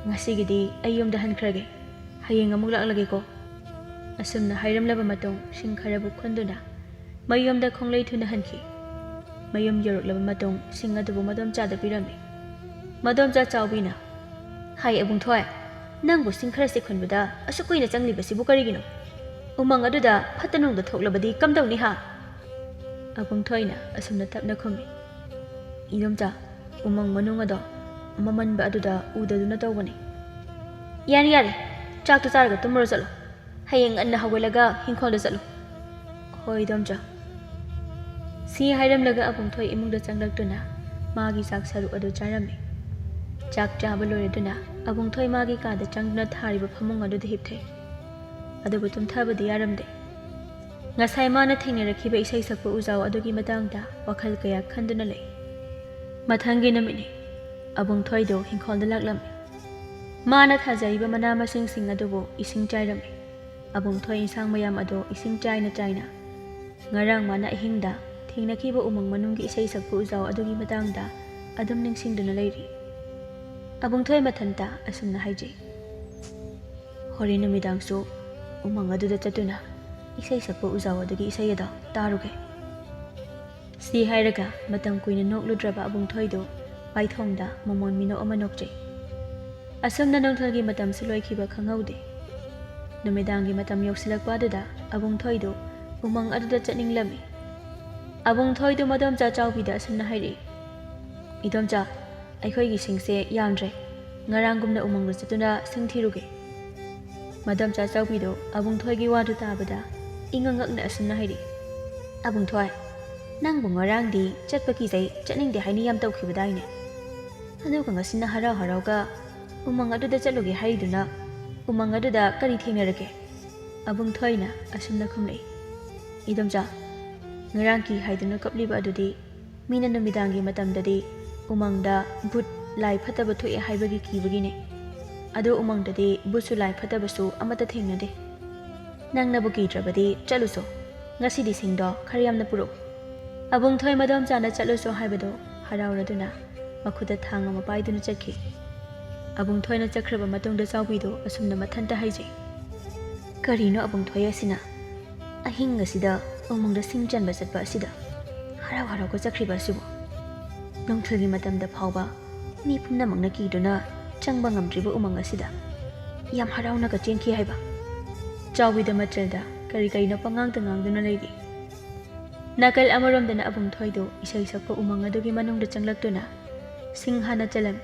ꯉꯁꯤꯒꯤꯗꯤ ꯑꯩ ꯌꯨꯝꯗ ꯍꯟꯈ꯭ꯔꯒꯦ꯫ ꯍꯌꯦꯡ ꯑꯃꯨꯛ ꯂꯥꯛꯂꯒꯦꯀꯣ꯫" ꯑꯁꯨꯝꯅ ꯍꯥꯏꯔꯝꯂꯕ ꯃꯇꯨꯡ, ꯁꯤꯡ ꯈꯔꯕꯨ ꯈꯨꯟꯗꯨꯅ ꯃꯌꯨꯝꯗ ꯈꯣꯡꯂꯩ ꯊꯨꯅ ꯍꯟꯈꯤ꯫ ꯃꯌꯨꯝ ꯌꯧꯔꯛꯂꯕ ꯃꯇꯨꯡ, ꯁꯤꯡ ꯑꯗꯨꯕꯨ ꯃꯗꯣꯝꯆꯥꯗ ꯄꯤꯔꯝꯃꯤ꯫ ꯃꯗꯣꯝꯆꯥ ꯆꯥꯎꯕꯤꯅ, "ꯍꯥꯏ ꯑꯕꯨꯡꯊꯣꯏ, ꯅꯪꯕꯨ ꯁꯤꯡ ꯈꯔꯁꯦ ꯈꯨꯟꯕꯗ ꯑꯁꯨꯛ ꯀꯨꯏꯅ ꯆꯪꯂꯤꯕꯁꯤꯕꯨ ꯀꯔꯤꯒꯤꯅꯣ? ꯎꯃꯪ ꯑꯗꯨꯗ ꯐꯠꯇ ꯅꯨꯡꯗ ꯊꯣꯛꯂꯕꯗꯤ ꯀꯝꯗꯧꯅꯤ ꯍꯥ?" ꯑꯕꯨꯡꯊꯣꯏꯅ ꯑꯁꯨꯝꯅ ꯇꯞꯅ ꯈꯨꯝꯃꯤ, "ꯏꯗꯣꯝꯆꯥ, ꯎꯃꯪ ꯃꯅꯨꯡ ꯑꯗꯣ ꯃꯃꯟꯕ ꯑꯗꯨꯗ ꯎꯗꯗꯨꯅ ꯇꯧꯕꯅꯤ꯫" "ꯌꯥꯔꯦ, ꯌꯥꯔꯦ, ꯆꯥꯛꯇꯨ ꯆꯥꯔꯒ ꯇꯨꯝꯃꯨꯔꯣ ꯆꯠꯂꯣ꯫ ꯍꯌꯦꯡ ꯉꯟꯅ ꯍꯧꯒꯠꯂꯒ ꯏꯪꯈꯣꯜꯗ ꯆꯠꯂꯨ꯫" "ꯍꯣꯏ, ꯏꯗꯣꯝꯆꯥ꯫" ꯁꯤ ꯍꯥꯏꯔꯝꯂꯒ ꯑꯕꯨꯡꯊꯣꯏ ꯏꯃꯨꯡꯗ ꯆꯪꯂꯛꯇꯨꯅ ꯃꯥꯒꯤ ꯆꯥꯛ ꯁꯔꯨꯛ ꯑꯗꯨ ꯆꯥꯔꯝꯃꯤ꯫ ꯆꯥꯛ ꯆꯥꯕ ꯂꯣꯏꯔꯗꯨꯅ ꯑꯕꯨꯡꯊꯣꯏ ꯃꯥꯒꯤ ꯀꯥꯗ ꯆꯪꯗꯨꯅ ꯊꯥꯔꯤꯕ ꯐꯃꯨꯡ ꯑꯗꯨꯗ ꯍꯤꯞꯊꯩ꯫ ꯑꯗꯨꯕꯨ ꯇꯨꯝꯊꯕꯗꯤ ꯌꯥꯔꯝꯗꯦ꯫ ꯉꯁꯥꯏ ꯃꯥꯅ ꯊꯦꯡꯅꯔꯛꯈꯤꯕ ꯏꯁꯩ ꯁꯛꯄ ꯎꯖꯥꯎ ꯑꯗꯨꯒꯤ ꯃꯇꯥꯡꯗ ꯋꯥꯈꯜ ꯀꯌꯥ ꯈꯟꯗꯨꯅ ꯂꯩ꯫ ꯃꯊꯪꯒꯤ ꯅꯨꯃꯤꯠꯅꯤ꯫ ꯑꯕꯨꯡꯊꯣꯏꯗꯨ ꯏꯪꯈꯣꯜꯗ ꯂꯥꯛꯂꯝꯃꯤ꯫ ꯃꯥꯅ ꯊꯥꯖꯔꯤꯕ ꯃꯅꯥ ꯃꯁꯤꯡꯁꯤꯡ ꯑꯗꯨꯕꯨ ꯏꯁꯤꯡ ꯆꯥꯏꯔꯝꯃꯤ꯫ ꯑꯕꯨꯡꯊꯣꯏ ꯏꯟꯁꯥꯡ ꯃꯌꯥꯝ ꯑꯗꯨ ꯏꯁꯤꯡ ꯆꯥꯏꯅ ꯆꯥꯏꯅ ꯉꯔꯥꯡ ꯃꯥꯅ ꯑꯍꯤꯡꯗ ꯊꯦꯡꯅꯈꯤꯕ ꯎꯃꯪ ꯃꯅꯨꯡꯒꯤ ꯏꯁꯩ ꯁꯛꯄ ꯎꯖꯥꯎ ꯑꯗꯨꯒꯤ ꯃꯇꯥꯡꯗ ꯑꯗꯨꯝ ꯅꯤꯡꯁꯤꯡꯗꯨꯅ ꯂꯩꯔꯤ꯫ ꯑꯕꯨꯡꯊꯣꯏ ꯃꯊꯟꯇ ꯑꯁꯨꯝꯅ ꯍꯥꯏꯖꯩ, "ꯍꯣꯔꯦꯟ ꯅꯨꯃꯤꯗꯥꯡꯁꯨ ꯎꯃꯪ ꯑꯗꯨꯗ ꯆꯠꯇꯨꯅ ꯏꯁꯩ ꯁꯛꯄ ꯎꯖꯥꯎ ꯑꯗꯨꯒꯤ ꯏꯁꯩ ꯑꯗꯣ ꯇꯥꯔꯨꯒꯦ꯫" ꯁꯤ ꯍꯥꯏꯔꯒ ꯃꯇꯝ ꯀꯨꯏꯅ ꯅꯣꯛꯂꯨꯗ꯭ꯔꯕ ꯑꯕꯨꯡꯊꯣꯏꯗꯨ ꯄꯥꯏꯊꯣꯡꯗ ꯃꯃꯣꯟ ꯃꯤꯅꯣꯛ ꯑꯃ ꯅꯣꯛꯆꯩ꯫ ꯑꯁꯨꯝꯅ ꯅꯨꯡꯊꯤꯜꯒꯤ ꯃꯇꯝꯁꯨ ꯂꯣꯏꯈꯤꯕ ꯈꯪꯍꯧꯗꯦ꯫ ꯅꯨꯃꯤꯗꯥꯡꯒꯤ ꯃꯇꯝ ꯌꯧꯁꯤꯜꯂꯛꯄ ꯑꯗꯨꯗ ꯑꯕꯨꯡꯊꯣꯏꯗꯨ ꯎꯃꯪ ꯑꯗꯨꯗ ꯆꯠꯅꯤꯡꯂꯝꯃꯤ꯫ ꯑꯕꯨꯡꯊꯣꯏꯗꯨ ꯃꯗꯣꯝꯆꯥ ꯆꯥꯎꯕꯤꯗ ꯑꯁꯨꯝꯅ ꯍꯥꯏꯔꯛꯏ, "ꯏꯗꯣꯝꯆꯥ, ꯑꯩꯈꯣꯏꯒꯤ ꯁꯤꯡꯁꯦ ꯌꯥꯝꯗ꯭ꯔꯦ꯫ ꯉꯔꯥꯡꯒꯨꯝꯅ ꯎꯃꯪꯗ ꯆꯠꯇꯨꯅ ꯁꯤꯡ ꯊꯤꯔꯨꯒꯦ꯫" ꯃꯗꯣꯝꯆꯥ ꯆꯥꯎꯕꯤꯗꯨ ꯑꯕꯨꯡꯊꯣꯏꯒꯤ ꯋꯥꯗꯨ ꯇꯥꯕꯗ ꯏꯉꯛ ꯉꯛꯅ ꯑꯁꯨꯝꯅ ꯍꯥꯏꯔꯛꯏ, "ꯑꯕꯨꯡꯊꯣꯏ, ꯅꯪꯕꯨ ꯉꯔꯥꯡꯗꯤ ꯆꯠꯄ ꯀꯤꯖꯩ, ꯆꯠꯅꯤꯡꯗꯦ ꯍꯥꯏꯅ ꯌꯥꯝ ꯇꯧꯈꯤꯕꯗꯥꯏꯅꯦ? ꯑꯗꯨꯒ ꯉꯁꯤꯅ ꯍꯔꯥꯎ ꯍꯔꯥꯎꯒ ꯎꯃꯪ ꯑꯗꯨꯗ ꯆꯠꯂꯨꯒꯦ ꯍꯥꯏꯔꯤꯗꯨꯅ ꯎꯃꯪ ꯑꯗꯨꯗ ꯀꯔꯤ ꯊꯦꯡꯅꯔꯒꯦ?" ꯑꯕꯨꯡꯊꯣꯏꯅ ꯑꯁꯨꯝꯅ ꯈꯨꯝꯂꯛꯏ, "ꯏꯗꯣꯝꯆꯥ, ꯉꯔꯥꯡ ꯀꯤ ꯍꯥꯏꯗꯨꯅ ꯀꯞꯂꯤꯕ ꯑꯗꯨꯗꯤ ꯃꯤꯅ ꯅꯨꯃꯤꯗꯥꯡꯒꯤ ꯃꯇꯝꯗꯗꯤ ꯎꯃꯪꯗ ꯚꯨꯠ, ꯂꯥꯏ ꯐꯠꯇꯕ ꯊꯣꯛꯑꯦ ꯍꯥꯏꯕꯒꯤ ꯀꯤꯕꯒꯤꯅꯦ꯫ ꯑꯗꯣ ꯎꯃꯪꯗꯗꯤ ꯚꯨꯠꯁꯨ ꯂꯥꯏ ꯐꯠꯇꯕꯁꯨ ꯑꯃꯠꯇ ꯊꯦꯡꯅꯗꯦ꯫ ꯅꯪꯅꯕꯨ ꯀꯤꯗ꯭ꯔꯕꯗꯤ ꯆꯠꯂꯨꯆꯣ꯫ ꯉꯁꯤꯗꯤ ꯁꯤꯡꯗꯣ ꯈꯔ ꯌꯥꯝꯅ ꯄꯨꯔꯛꯎ꯫" ꯑꯕꯨꯡꯊꯣꯏ ꯃꯗꯣꯝꯆꯥꯅ ꯆꯠꯂꯨꯁꯨ ꯍꯥꯏꯕꯗꯣ ꯍꯔꯥꯎꯔꯗꯨꯅ ꯃꯈꯨꯠꯇ ꯊꯥꯡ ꯑꯃ ꯄꯥꯏꯗꯨꯅ ꯆꯠꯈꯤ꯫ ꯑꯕꯨꯡꯊꯣꯏꯅ ꯆꯠꯈ꯭ꯔꯕ ꯃꯇꯨꯡꯗ ꯆꯥꯎꯕꯤꯗꯣ ꯑꯁꯨꯝꯅ ꯃꯊꯟꯇ ꯍꯥꯏꯖꯩ, "ꯀꯔꯤꯅꯣ ꯑꯕꯨꯡꯊꯣꯏ ꯑꯁꯤꯅ ꯑꯍꯤꯡ ꯑꯁꯤꯗ ꯎꯃꯪꯗ ꯁꯤꯡ ꯆꯟꯕ ꯆꯠꯄ ꯑꯁꯤꯗ ꯍꯔꯥꯎ ꯍꯔꯥꯎꯒ ꯆꯠꯈ꯭ꯔꯤꯕ ꯑꯁꯤꯕꯨ? ꯅꯨꯡꯊꯤꯜꯒꯤ ꯃꯇꯝꯗ ꯐꯥꯎꯕ ꯃꯤ ꯄꯨꯝꯅꯃꯛꯅ ꯀꯤꯗꯨꯅ ꯆꯪꯕ ꯉꯝꯗ꯭ꯔꯤꯕ ꯎꯃꯪ ꯑꯁꯤꯗ ꯌꯥꯝ ꯍꯔꯥꯎꯅꯒ ꯆꯦꯟꯈꯤ ꯍꯥꯏꯕ?" ꯆꯥꯎꯕꯤꯗ ꯃꯆꯜꯗ ꯀꯔꯤ ꯀꯔꯤꯅꯣ ꯄꯉꯥꯡꯗ ꯉꯥꯡꯗꯨꯅ ꯂꯩꯔꯤ꯫ ꯅꯥꯀꯜ ꯑꯃꯔꯣꯝꯗꯅ ꯑꯕꯨꯡꯊꯣꯏꯗꯨ ꯏꯁꯩ ꯁꯛꯄ ꯎꯃꯪ ꯑꯗꯨꯒꯤ ꯃꯅꯨꯡꯗ ꯆꯪꯂꯛꯇꯨꯅ ꯁꯤꯡ ꯍꯥꯟꯅ ꯆꯜꯂꯝꯃꯤ꯫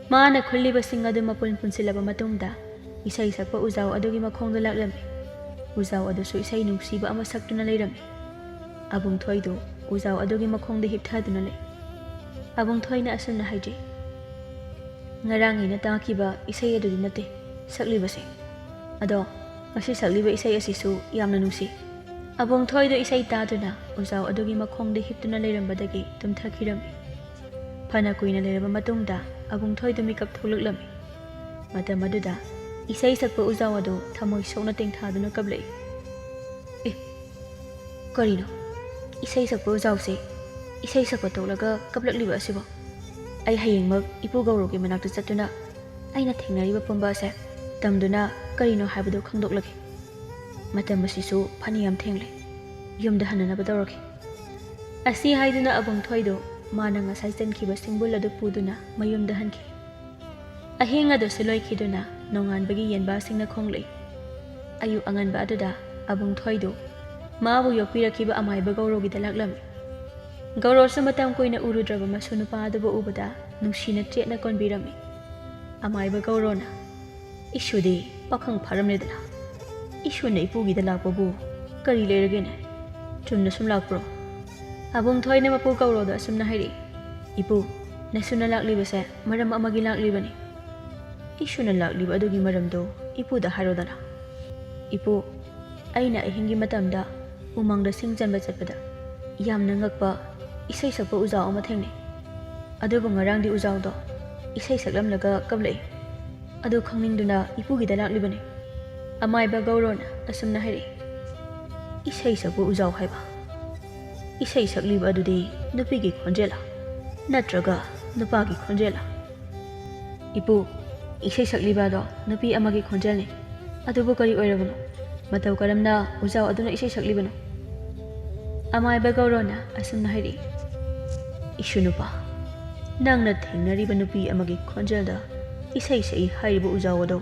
ꯃꯥꯅ ꯈꯨꯜꯂꯤꯕ ꯁꯤꯡ ꯑꯗꯨ ꯃꯄꯨꯟ ꯄꯨꯟꯁꯤꯜꯂꯕ ꯃꯇꯨꯡꯗ ꯏꯁꯩ ꯁꯛꯄ ꯎꯖꯥꯎ ꯑꯗꯨꯒꯤ ꯃꯈꯣꯡꯗ ꯂꯥꯛꯂꯝꯃꯤ꯫ ꯎꯖꯥꯎ ꯑꯗꯨꯁꯨ ꯏꯁꯩ ꯅꯨꯡꯁꯤꯕ ꯑꯃ ꯁꯛꯇꯨꯅ ꯂꯩꯔꯝꯃꯤ꯫ ꯑꯕꯨꯡꯊꯣꯏꯗꯨ ꯎꯖꯥꯎ ꯑꯗꯨꯒꯤ ꯃꯈꯣꯡꯗ ꯍꯤꯞꯊꯗꯨꯅ ꯂꯩ꯫ ꯑꯕꯨꯡꯊꯣꯏꯅ ꯑꯁꯨꯝꯅ ꯍꯥꯏꯖꯩ, "ꯉꯔꯥꯡ ꯑꯩꯅ ꯇꯥꯈꯤꯕ ꯏꯁꯩ ꯑꯗꯨꯗꯤ ꯅꯠꯇꯦ ꯁꯛꯂꯤꯕꯁꯦ꯫ ꯑꯗꯣ ꯉꯁꯤ ꯁꯛꯂꯤꯕ ꯏꯁꯩ ꯑꯁꯤꯁꯨ ꯌꯥꯝꯅ ꯅꯨꯡꯁꯤ꯫" ꯑꯕꯨꯡꯊꯣꯏꯗꯨ ꯏꯁꯩ ꯇꯥꯗꯨꯅ ꯎꯖꯥꯎ ꯑꯗꯨꯒꯤ ꯃꯈꯣꯡꯗ ꯍꯤꯞꯇꯨꯅ ꯂꯩꯔꯝꯕꯗꯒꯤ ꯇꯨꯝꯊꯈꯤꯔꯝꯃꯤ꯫ ꯐꯅ ꯀꯨꯏꯅ ꯂꯩꯔꯕ ꯃꯇꯨꯡꯗ ꯑꯕꯨꯡꯊꯣꯏꯗꯨ ꯃꯤꯀꯞ ꯊꯣꯛꯂꯛꯂꯝꯃꯤ꯫ ꯃꯇꯝ ꯑꯗꯨꯗ ꯏꯁꯩ ꯁꯛꯄ ꯎꯖꯥꯎ ꯑꯗꯨ ꯊꯃꯣꯏ ꯁꯣꯛꯅ ꯇꯦꯡꯊꯥꯗꯨꯅ ꯀꯞꯂꯛꯏ꯫ "ꯑꯦ, ꯀꯔꯤꯅꯣ? ꯏꯁꯩ ꯁꯛꯄ ꯎꯖꯥꯎꯁꯦ ꯏꯁꯩ ꯁꯛꯄ ꯇꯣꯛꯂꯒ ꯀꯞꯂꯛꯂꯤꯕ ꯑꯁꯤꯕꯣ? ꯑꯩ ꯍꯌꯦꯡꯃꯛ ꯏꯄꯨ ꯒꯧꯔꯣꯒꯤ ꯃꯅꯥꯛꯇ ꯆꯠꯇꯨꯅ ꯑꯩꯅ ꯊꯦꯡꯅꯔꯤꯕ ꯄꯨꯝꯕ ꯑꯁꯦ ꯇꯝꯗꯨꯅ ꯀꯔꯤꯅꯣ ꯍꯥꯏꯕꯗꯨ ꯈꯪꯗꯣꯛꯂꯒꯦ꯫ ꯃꯇꯝ ꯑꯁꯤꯁꯨ ꯐꯅꯌꯥꯝ ꯊꯦꯡꯂꯦ꯫ ꯌꯨꯝꯗ ꯍꯟꯅꯅꯕ ꯇꯧꯔꯒꯦ꯫" ꯑꯁꯤ ꯍꯥꯏꯗꯨꯅ ꯑꯕꯨꯡꯊꯣꯏꯗꯨ ꯃꯥꯅ ꯉꯁꯥꯏ ꯆꯟꯈꯤꯕ ꯁꯤꯡꯕꯨꯜ ꯑꯗꯨ ꯄꯨꯗꯨꯅ ꯃꯌꯨꯝꯗ ꯍꯟꯈꯤ꯫ ꯑꯍꯤꯡ ꯑꯗꯨꯁꯨ ꯂꯣꯏꯈꯤꯗꯨꯅ ꯅꯣꯡꯉꯥꯟꯕꯒꯤ ꯌꯦꯟꯕꯥꯁꯤꯡꯅ ꯈꯣꯡꯂꯛꯏ꯫ ꯑꯌꯨꯛ ꯑꯉꯟꯕ ꯑꯗꯨꯗ ꯑꯕꯨꯡꯊꯣꯏꯗꯨ ꯃꯥꯕꯨ ꯌꯣꯛꯄꯤꯔꯛꯈꯤꯕ ꯑꯃꯥꯏꯕ ꯒꯧꯔꯣꯒꯤꯗ ꯂꯥꯛꯂꯝꯃꯤ꯫ ꯒꯧꯔꯣꯁꯨ ꯃꯇꯝ ꯀꯨꯏꯅ ꯎꯔꯨꯗ꯭ꯔꯕ ꯃꯁꯨ ꯅꯨꯄꯥ ꯑꯗꯨꯕꯨ ꯎꯕꯗ ꯅꯨꯡꯁꯤꯅ ꯆꯦꯠꯅ ꯀꯣꯟꯕꯤꯔꯝꯃꯤ꯫ ꯑꯃꯥꯏꯕ ꯒꯧꯔꯣꯅ, "ꯏꯁꯨꯗꯤ ꯄꯥꯈꯪ ꯐꯥꯔꯝꯂꯦꯗꯅ꯫ ꯏꯁꯨꯅ ꯏꯄꯨꯒꯤꯗ ꯂꯥꯛꯄꯕꯨ ꯀꯔꯤ ꯂꯩꯔꯒꯦꯅꯦ? ꯆꯨꯝꯅ ꯁꯨꯝ ꯂꯥꯛꯄ꯭ꯔꯣ?" ꯑꯕꯨꯡꯊꯣꯏꯅ ꯃꯄꯨ ꯒꯧꯔꯣꯗ ꯑꯁꯨꯝꯅ ꯍꯥꯏꯔꯛꯏ, "ꯏꯄꯨ, ꯅꯁꯨꯅ ꯂꯥꯛꯂꯤꯕꯁꯦ ꯃꯔꯝ ꯑꯃꯒꯤ ꯂꯥꯛꯂꯤꯕꯅꯤ꯫ ꯏꯁꯨꯅ ꯂꯥꯛꯂꯤꯕ ꯑꯗꯨꯒꯤ ꯃꯔꯝꯗꯣ ꯏꯄꯨꯗ ꯍꯥꯏꯔꯣꯗꯅ꯫ ꯏꯄꯨ, ꯑꯩꯅ ꯑꯍꯤꯡꯒꯤ ꯃꯇꯝꯗ ꯎꯃꯪꯗ ꯁꯤꯡ ꯆꯟꯕ ꯆꯠꯄꯗ ꯌꯥꯝꯅ ꯉꯛꯄ ꯏꯁꯩ ꯁꯛꯄ ꯎꯖꯥꯎ ꯑꯃ ꯊꯦꯡꯅꯩ꯫ ꯑꯗꯨꯕꯨ ꯉꯔꯥꯡꯗꯤ ꯎꯖꯥꯎꯗꯣ ꯏꯁꯩ ꯁꯛꯂꯝꯂꯒ ꯀꯞꯂꯛꯏ꯫ ꯑꯗꯨ ꯈꯪꯅꯤꯡꯗꯨꯅ ꯏꯄꯨꯒꯤꯗ ꯂꯥꯛꯂꯤꯕꯅꯤ꯫" ꯑꯃꯥꯏꯕ ꯒꯧꯔꯣꯅ ꯑꯁꯨꯝꯅ ꯍꯥꯏꯔꯛꯏ, "ꯏꯁꯩ ꯁꯛꯄ ꯎꯖꯥꯎ ꯍꯥꯏꯕ?" ꯏꯁꯩ ꯁꯛꯂꯤꯕ ꯑꯗꯨꯗꯤ ꯅꯨꯄꯤꯒꯤ ꯈꯣꯟꯖꯦꯜꯂꯥ? ꯅꯠꯇ꯭ꯔꯒ ꯅꯨꯄꯥꯒꯤ ꯈꯣꯟꯖꯦꯜꯂꯥ? ꯏꯄꯨ, ꯏꯁꯩ ꯁꯛꯂꯤꯕ ꯑꯗꯣ ꯅꯨꯄꯤ ꯑꯃꯒꯤ ꯈꯣꯟꯖꯦꯜꯅꯤ꯫ ꯑꯗꯨꯕꯨ ꯀꯔꯤ ꯑꯣꯏꯔꯕꯅꯣ? ꯃꯇꯧ ꯀꯔꯝꯅ ꯎꯖꯥꯎ ꯑꯗꯨꯅ ꯏꯁꯩ ꯁꯛꯂꯤꯕꯅꯣ? ꯑꯃꯥꯏꯕ ꯒꯧꯔꯣꯅ ꯑꯁꯨꯝꯅ ꯍꯥꯏꯔꯛꯏ, "ꯏꯁꯨ ꯅꯨꯄꯥ, ꯅꯪꯅ ꯊꯦꯡꯅꯔꯤꯕ ꯅꯨꯄꯤ ꯑꯃꯒꯤ ꯈꯣꯟꯖꯦꯜꯗ ꯏꯁꯩ ꯁꯛꯏ ꯍꯥꯏꯔꯤꯕ ꯎꯖꯥꯎ ꯑꯗꯣ,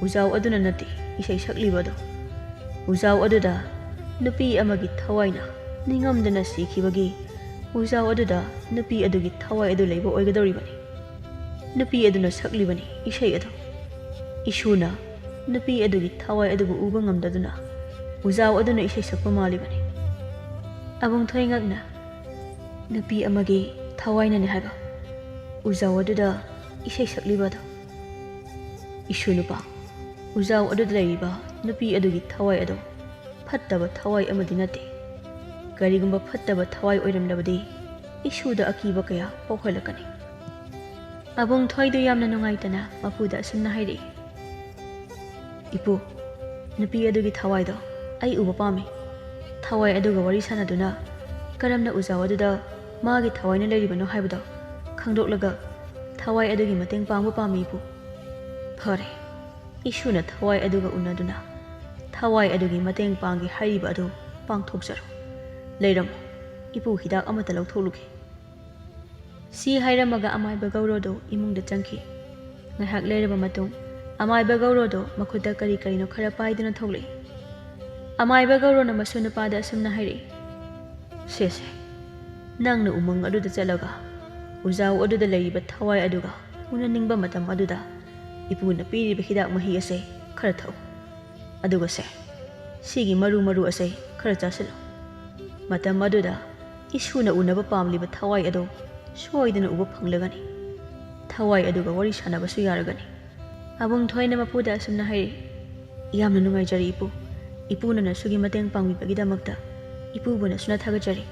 ꯎꯖꯥꯎ ꯑꯗꯨꯅ ꯅꯠꯇꯦ ꯏꯁꯩ ꯁꯛꯂꯤꯕ ꯑꯗꯣ꯫ ꯎꯖꯥꯎ ꯑꯗꯨꯗ ꯅꯨꯄꯤ ꯑꯃꯒꯤ ꯊꯋꯥꯏꯅ ꯅꯤꯡꯉꯝꯗꯅ ꯁꯤꯈꯤꯕꯒꯤ ꯎꯖꯥꯎ ꯑꯗꯨꯗ ꯅꯨꯄꯤ ꯑꯗꯨꯒꯤ ꯊꯋꯥꯏ ꯑꯗꯨ ꯂꯩꯕ ꯑꯣꯏꯒꯗꯧꯔꯤꯕꯅꯤ꯫ ꯅꯨꯄꯤ ꯑꯗꯨꯅ ꯁꯛꯂꯤꯕꯅꯤ ꯏꯁꯩ ꯑꯗꯨ꯫ ꯏꯁꯨꯅ ꯅꯨꯄꯤ ꯑꯗꯨꯒꯤ ꯊꯋꯥꯏ ꯑꯗꯨꯕꯨ ꯎꯕ ꯉꯝꯗꯗꯨꯅ ꯎꯖꯥꯎ ꯑꯗꯨꯅ ꯏꯁꯩ ꯁꯛꯄ ꯃꯥꯜꯂꯤꯕꯅꯤ꯫" ꯑꯕꯨꯡ ꯊꯣꯏꯉꯛꯅ, "ꯅꯨꯄꯤ ꯑꯃꯒꯤ ꯊꯋꯥꯏꯅꯅꯤ ꯍꯥꯏꯕ? ꯎꯖꯥꯎ ꯑꯗꯨꯗ ꯏꯁꯩ ꯁꯛꯂꯤꯕ ꯑꯗꯣ?" "ꯏꯁꯨ ꯅꯨꯄꯥ, ꯎꯖꯥꯎ ꯑꯗꯨꯗ ꯂꯩꯔꯤꯕ ꯅꯨꯄꯤ ꯑꯗꯨꯒꯤ ꯊꯋꯥꯏ ꯑꯗꯣ ꯐꯠꯇꯕ ꯊꯋꯥꯏ ꯑꯃꯗꯤ ꯅꯠꯇꯦ꯫ ꯀꯔꯤꯒꯨꯝꯕ ꯐꯠꯇꯕ ꯊꯋꯥꯏ ꯑꯣꯏꯔꯝꯂꯕꯗꯤ ꯏꯁꯨꯗ ꯑꯀꯤꯕ ꯀꯌꯥ ꯄꯣꯛꯍꯜꯂꯛꯀꯅꯤ꯫" ꯑꯕꯨꯡ ꯊꯣꯏꯗꯨ ꯌꯥꯝꯅ ꯅꯨꯡꯉꯥꯏꯇꯅ ꯃꯄꯨꯗ ꯑꯁꯨꯝꯅ ꯍꯥꯏꯔꯛꯏ, "ꯏꯄꯨ, ꯅꯨꯄꯤ ꯑꯗꯨꯒꯤ ꯊꯋꯥꯏꯗꯣ ꯑꯩ ꯎꯕ ꯄꯥꯝꯃꯤ꯫ ꯊꯋꯥꯏ ꯑꯗꯨꯒ ꯋꯥꯔꯤ ꯁꯥꯟꯅꯗꯨꯅ ꯀꯔꯝꯅ ꯎꯖꯥꯎ ꯑꯗꯨꯗ ꯃꯥꯒꯤ ꯊꯋꯥꯏꯅ ꯂꯩꯔꯤꯕꯅꯣ ꯍꯥꯏꯕꯗꯣ ꯈꯪꯗꯣꯛꯂꯒ ꯊꯋꯥꯏ ꯑꯗꯨꯒꯤ ꯃꯇꯦꯡ ꯄꯥꯡꯕ ꯄꯥꯝꯃꯤ, ꯏꯄꯨ꯫" "ꯐꯔꯦ, ꯏꯁꯨꯅ ꯊꯋꯥꯏ ꯑꯗꯨꯒ ꯎꯅꯗꯨꯅ ꯊꯋꯥꯏ ꯑꯗꯨꯒꯤ ꯃꯇꯦꯡ ꯄꯥꯡꯒꯦ ꯍꯥꯏꯔꯤꯕ ꯑꯗꯨ ꯄꯥꯡꯊꯣꯛꯆꯔꯣ꯫ ꯂꯩꯔꯝꯃꯣ, ꯏꯄꯨ ꯍꯤꯗꯥꯛ ꯑꯃꯠꯇ ꯂꯧꯊꯣꯛꯂꯨꯒꯦ꯫" ꯁꯤ ꯍꯥꯏꯔꯝꯃꯒ ꯑꯃꯥꯏꯕ ꯒꯧꯔꯣꯗꯣ ꯏꯃꯨꯡꯗ ꯆꯪꯈꯤ꯫ ꯉꯥꯏꯍꯥꯛ ꯂꯩꯔꯕ ꯃꯇꯨꯡ ꯑꯃꯥꯏꯕ ꯒꯧꯔꯣꯗꯣ ꯃꯈꯨꯠꯇ ꯀꯔꯤ ꯀꯔꯤꯅꯣ ꯈꯔ ꯄꯥꯏꯗꯨꯅ ꯊꯣꯛꯂꯛꯏ꯫ ꯑꯃꯥꯏꯕ ꯒꯧꯔꯣꯅ ꯃꯁꯨ ꯅꯨꯄꯥꯗ ꯑꯁꯨꯝꯅ ꯍꯥꯏꯔꯛꯏ, "ꯁꯦ ꯁꯦ, ꯅꯪꯅ ꯎꯃꯪ ꯑꯗꯨꯗ ꯆꯠꯂꯒ ꯎꯖꯥꯎ ꯑꯗꯨꯗ ꯂꯩꯔꯤꯕ ꯊꯋꯥꯏ ꯑꯗꯨꯒ ꯎꯅꯅꯤꯡꯕ ꯃꯇꯝ ꯑꯗꯨꯗ ꯏꯄꯨꯅ ꯄꯤꯔꯤꯕ ꯍꯤꯗꯥꯛ ꯃꯍꯤ ꯑꯁꯦ ꯈꯔ ꯊꯛꯎ꯫ ꯑꯗꯨꯒ ꯁꯦ, ꯁꯤꯒꯤ ꯃꯔꯨ ꯃꯔꯨ ꯑꯁꯦ ꯈꯔ ꯆꯥꯁꯤꯜꯂꯨ꯫ ꯃꯇꯝ ꯑꯗꯨꯗ ꯏꯁꯨꯅ ꯎꯅꯕ ꯄꯥꯝꯂꯤꯕ ꯊꯋꯥꯏ ꯑꯗꯣ ꯁꯣꯏꯗꯅ ꯎꯕ ꯐꯪꯂꯒꯅꯤ꯫ ꯊꯋꯥꯏ ꯑꯗꯨꯒ ꯋꯥꯔꯤ ꯁꯥꯟꯅꯕꯁꯨ ꯌꯥꯔꯒꯅꯤ꯫" ꯑꯕꯨꯡ ꯊꯣꯏꯅ ꯃꯄꯨꯗ ꯑꯁꯨꯝꯅ ꯍꯥꯏꯔꯤ, "ꯌꯥꯝꯅ ꯅꯨꯡꯉꯥꯏꯖꯔꯦ ꯏꯄꯨ꯫ ꯏꯄꯨꯅ ꯅꯁꯨꯒꯤ ꯃꯇꯦꯡ ꯄꯥꯡꯕꯤꯕꯒꯤꯗꯃꯛꯇ ꯏꯄꯨꯕꯨ ꯅꯁꯨꯅ ꯊꯥꯒꯠꯆꯔꯤ꯫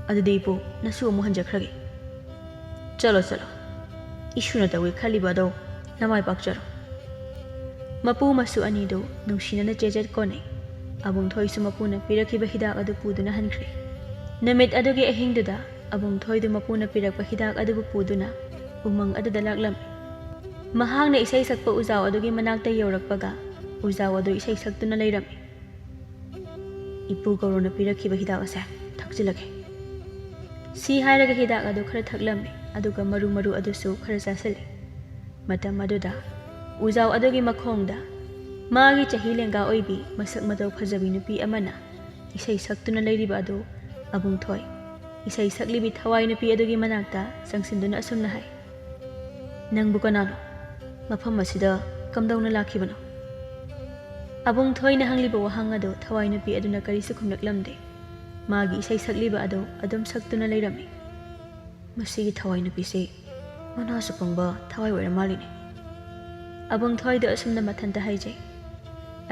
ꯑꯗꯨꯗꯤ ꯏꯄꯨ, ꯅꯁꯨ ꯑꯃꯨꯛ ꯍꯟꯖꯈ꯭ꯔꯒꯦ꯫ ꯆꯠꯂꯣ, ꯆꯠꯂꯣ꯫ ꯏꯁꯨꯅ ꯇꯧꯒꯦ ꯈꯜꯂꯤꯕ ꯑꯗꯣ ꯅꯃꯥꯏ ꯄꯥꯛꯆꯔꯣ꯫" ꯃꯄꯨ ꯃꯁꯨ ꯑꯅꯤꯗꯨ ꯅꯨꯡꯁꯤꯅꯅ ꯆꯦꯖꯠ ꯀꯣꯟꯅꯩ꯫ ꯑꯕꯨꯡ ꯊꯣꯏꯁꯨ ꯃꯄꯨꯅ ꯄꯤꯔꯛꯈꯤꯕ ꯍꯤꯗꯥꯛ ꯑꯗꯨ ꯄꯨꯗꯨꯅ ꯍꯟꯈ꯭ꯔꯦ꯫ ꯅꯨꯃꯤꯠ ꯑꯗꯨꯒꯤ ꯑꯍꯤꯡꯗꯨꯗ ꯑꯕꯨꯡ ꯊꯣꯏꯗꯨ ꯃꯄꯨꯅ ꯄꯤꯔꯛꯄ ꯍꯤꯗꯥꯛ ꯑꯗꯨꯕꯨ ꯄꯨꯗꯨꯅ ꯎꯃꯪ ꯑꯗꯨꯗ ꯂꯥꯛꯂꯝꯃꯤ꯫ ꯃꯍꯥꯛꯅ ꯏꯁꯩ ꯁꯛꯄ ꯎꯖꯥꯎ ꯑꯗꯨꯒꯤ ꯃꯅꯥꯛꯇ ꯌꯧꯔꯛꯄꯒ ꯎꯖꯥꯎ ꯑꯗꯨ ꯏꯁꯩ ꯁꯛꯇꯨꯅ ꯂꯩꯔꯝꯃꯤ꯫ "ꯏꯄꯨ ꯒꯧꯔꯣꯅ ꯄꯤꯔꯛꯈꯤꯕ ꯍꯤꯗꯥꯛ ꯑꯁꯦ ꯊꯛꯆꯤꯜꯂꯒꯦ꯫" ꯁꯤ ꯍꯥꯏꯔꯒ ꯍꯤꯗꯥꯛ ꯑꯗꯨ ꯈꯔ ꯊꯛꯂꯝꯃꯤ, ꯑꯗꯨꯒ ꯃꯔꯨ ꯃꯔꯨ ꯑꯗꯨꯁꯨ ꯈꯔ ꯆꯥꯁꯤꯜꯂꯤ꯫ ꯃꯇꯝ ꯑꯗꯨꯗ ꯎꯖꯥꯎ ꯑꯗꯨꯒꯤ ꯃꯈꯣꯡꯗ ꯃꯥꯒꯤ ꯆꯍꯤ ꯂꯦꯡꯒꯥ ꯑꯣꯏꯕꯤ, ꯃꯁꯛ ꯃꯇꯧ ꯐꯖꯕꯤ ꯅꯨꯄꯤ ꯑꯃꯅ ꯏꯁꯩ ꯁꯛꯇꯨꯅ ꯂꯩꯔꯤꯕ ꯑꯗꯨ ꯑꯕꯨꯡ ꯊꯣꯏ, ꯏꯁꯩ ꯁꯛꯂꯤꯕꯤ ꯊꯋꯥꯏ ꯅꯨꯄꯤ ꯑꯗꯨꯒꯤ ꯃꯅꯥꯛꯇ ꯆꯪꯁꯤꯟꯗꯨꯅ ꯑꯁꯨꯝꯅ ꯍꯥꯏ, "ꯅꯪꯕꯨ ꯀꯅꯥꯅꯣ? ꯃꯐꯝ ꯑꯁꯤꯗ ꯀꯝꯗꯧꯅ ꯂꯥꯛꯈꯤꯕꯅꯣ?" ꯑꯕꯨꯡ ꯊꯣꯏꯅ ꯍꯪꯂꯤꯕ ꯋꯥꯍꯪ ꯑꯗꯨ ꯊꯋꯥꯏ ꯅꯨꯄꯤ ꯑꯗꯨꯅ ꯀꯔꯤꯁꯨ ꯈꯨꯝꯂꯛꯂꯝꯗꯦ꯫ ꯃꯥꯒꯤ ꯏꯁꯩ ꯁꯛꯂꯤꯕ ꯑꯗꯨ ꯑꯗꯨꯝ ꯁꯛꯇꯨꯅ ꯂꯩꯔꯝꯃꯤ꯫ "ꯃꯁꯤꯒꯤ ꯊꯋꯥꯏ ꯅꯨꯄꯤꯁꯤ ꯃꯅꯥꯁꯨ ꯄꯪꯕ ꯊꯋꯥꯏ ꯑꯣꯏꯔ ꯃꯥꯜꯂꯤꯅꯦ꯫" ꯑꯕꯨꯡ ꯊꯣꯏꯗ ꯑꯁꯨꯝꯅ ꯃꯊꯟꯇ ꯍꯥꯏꯖꯩ꯫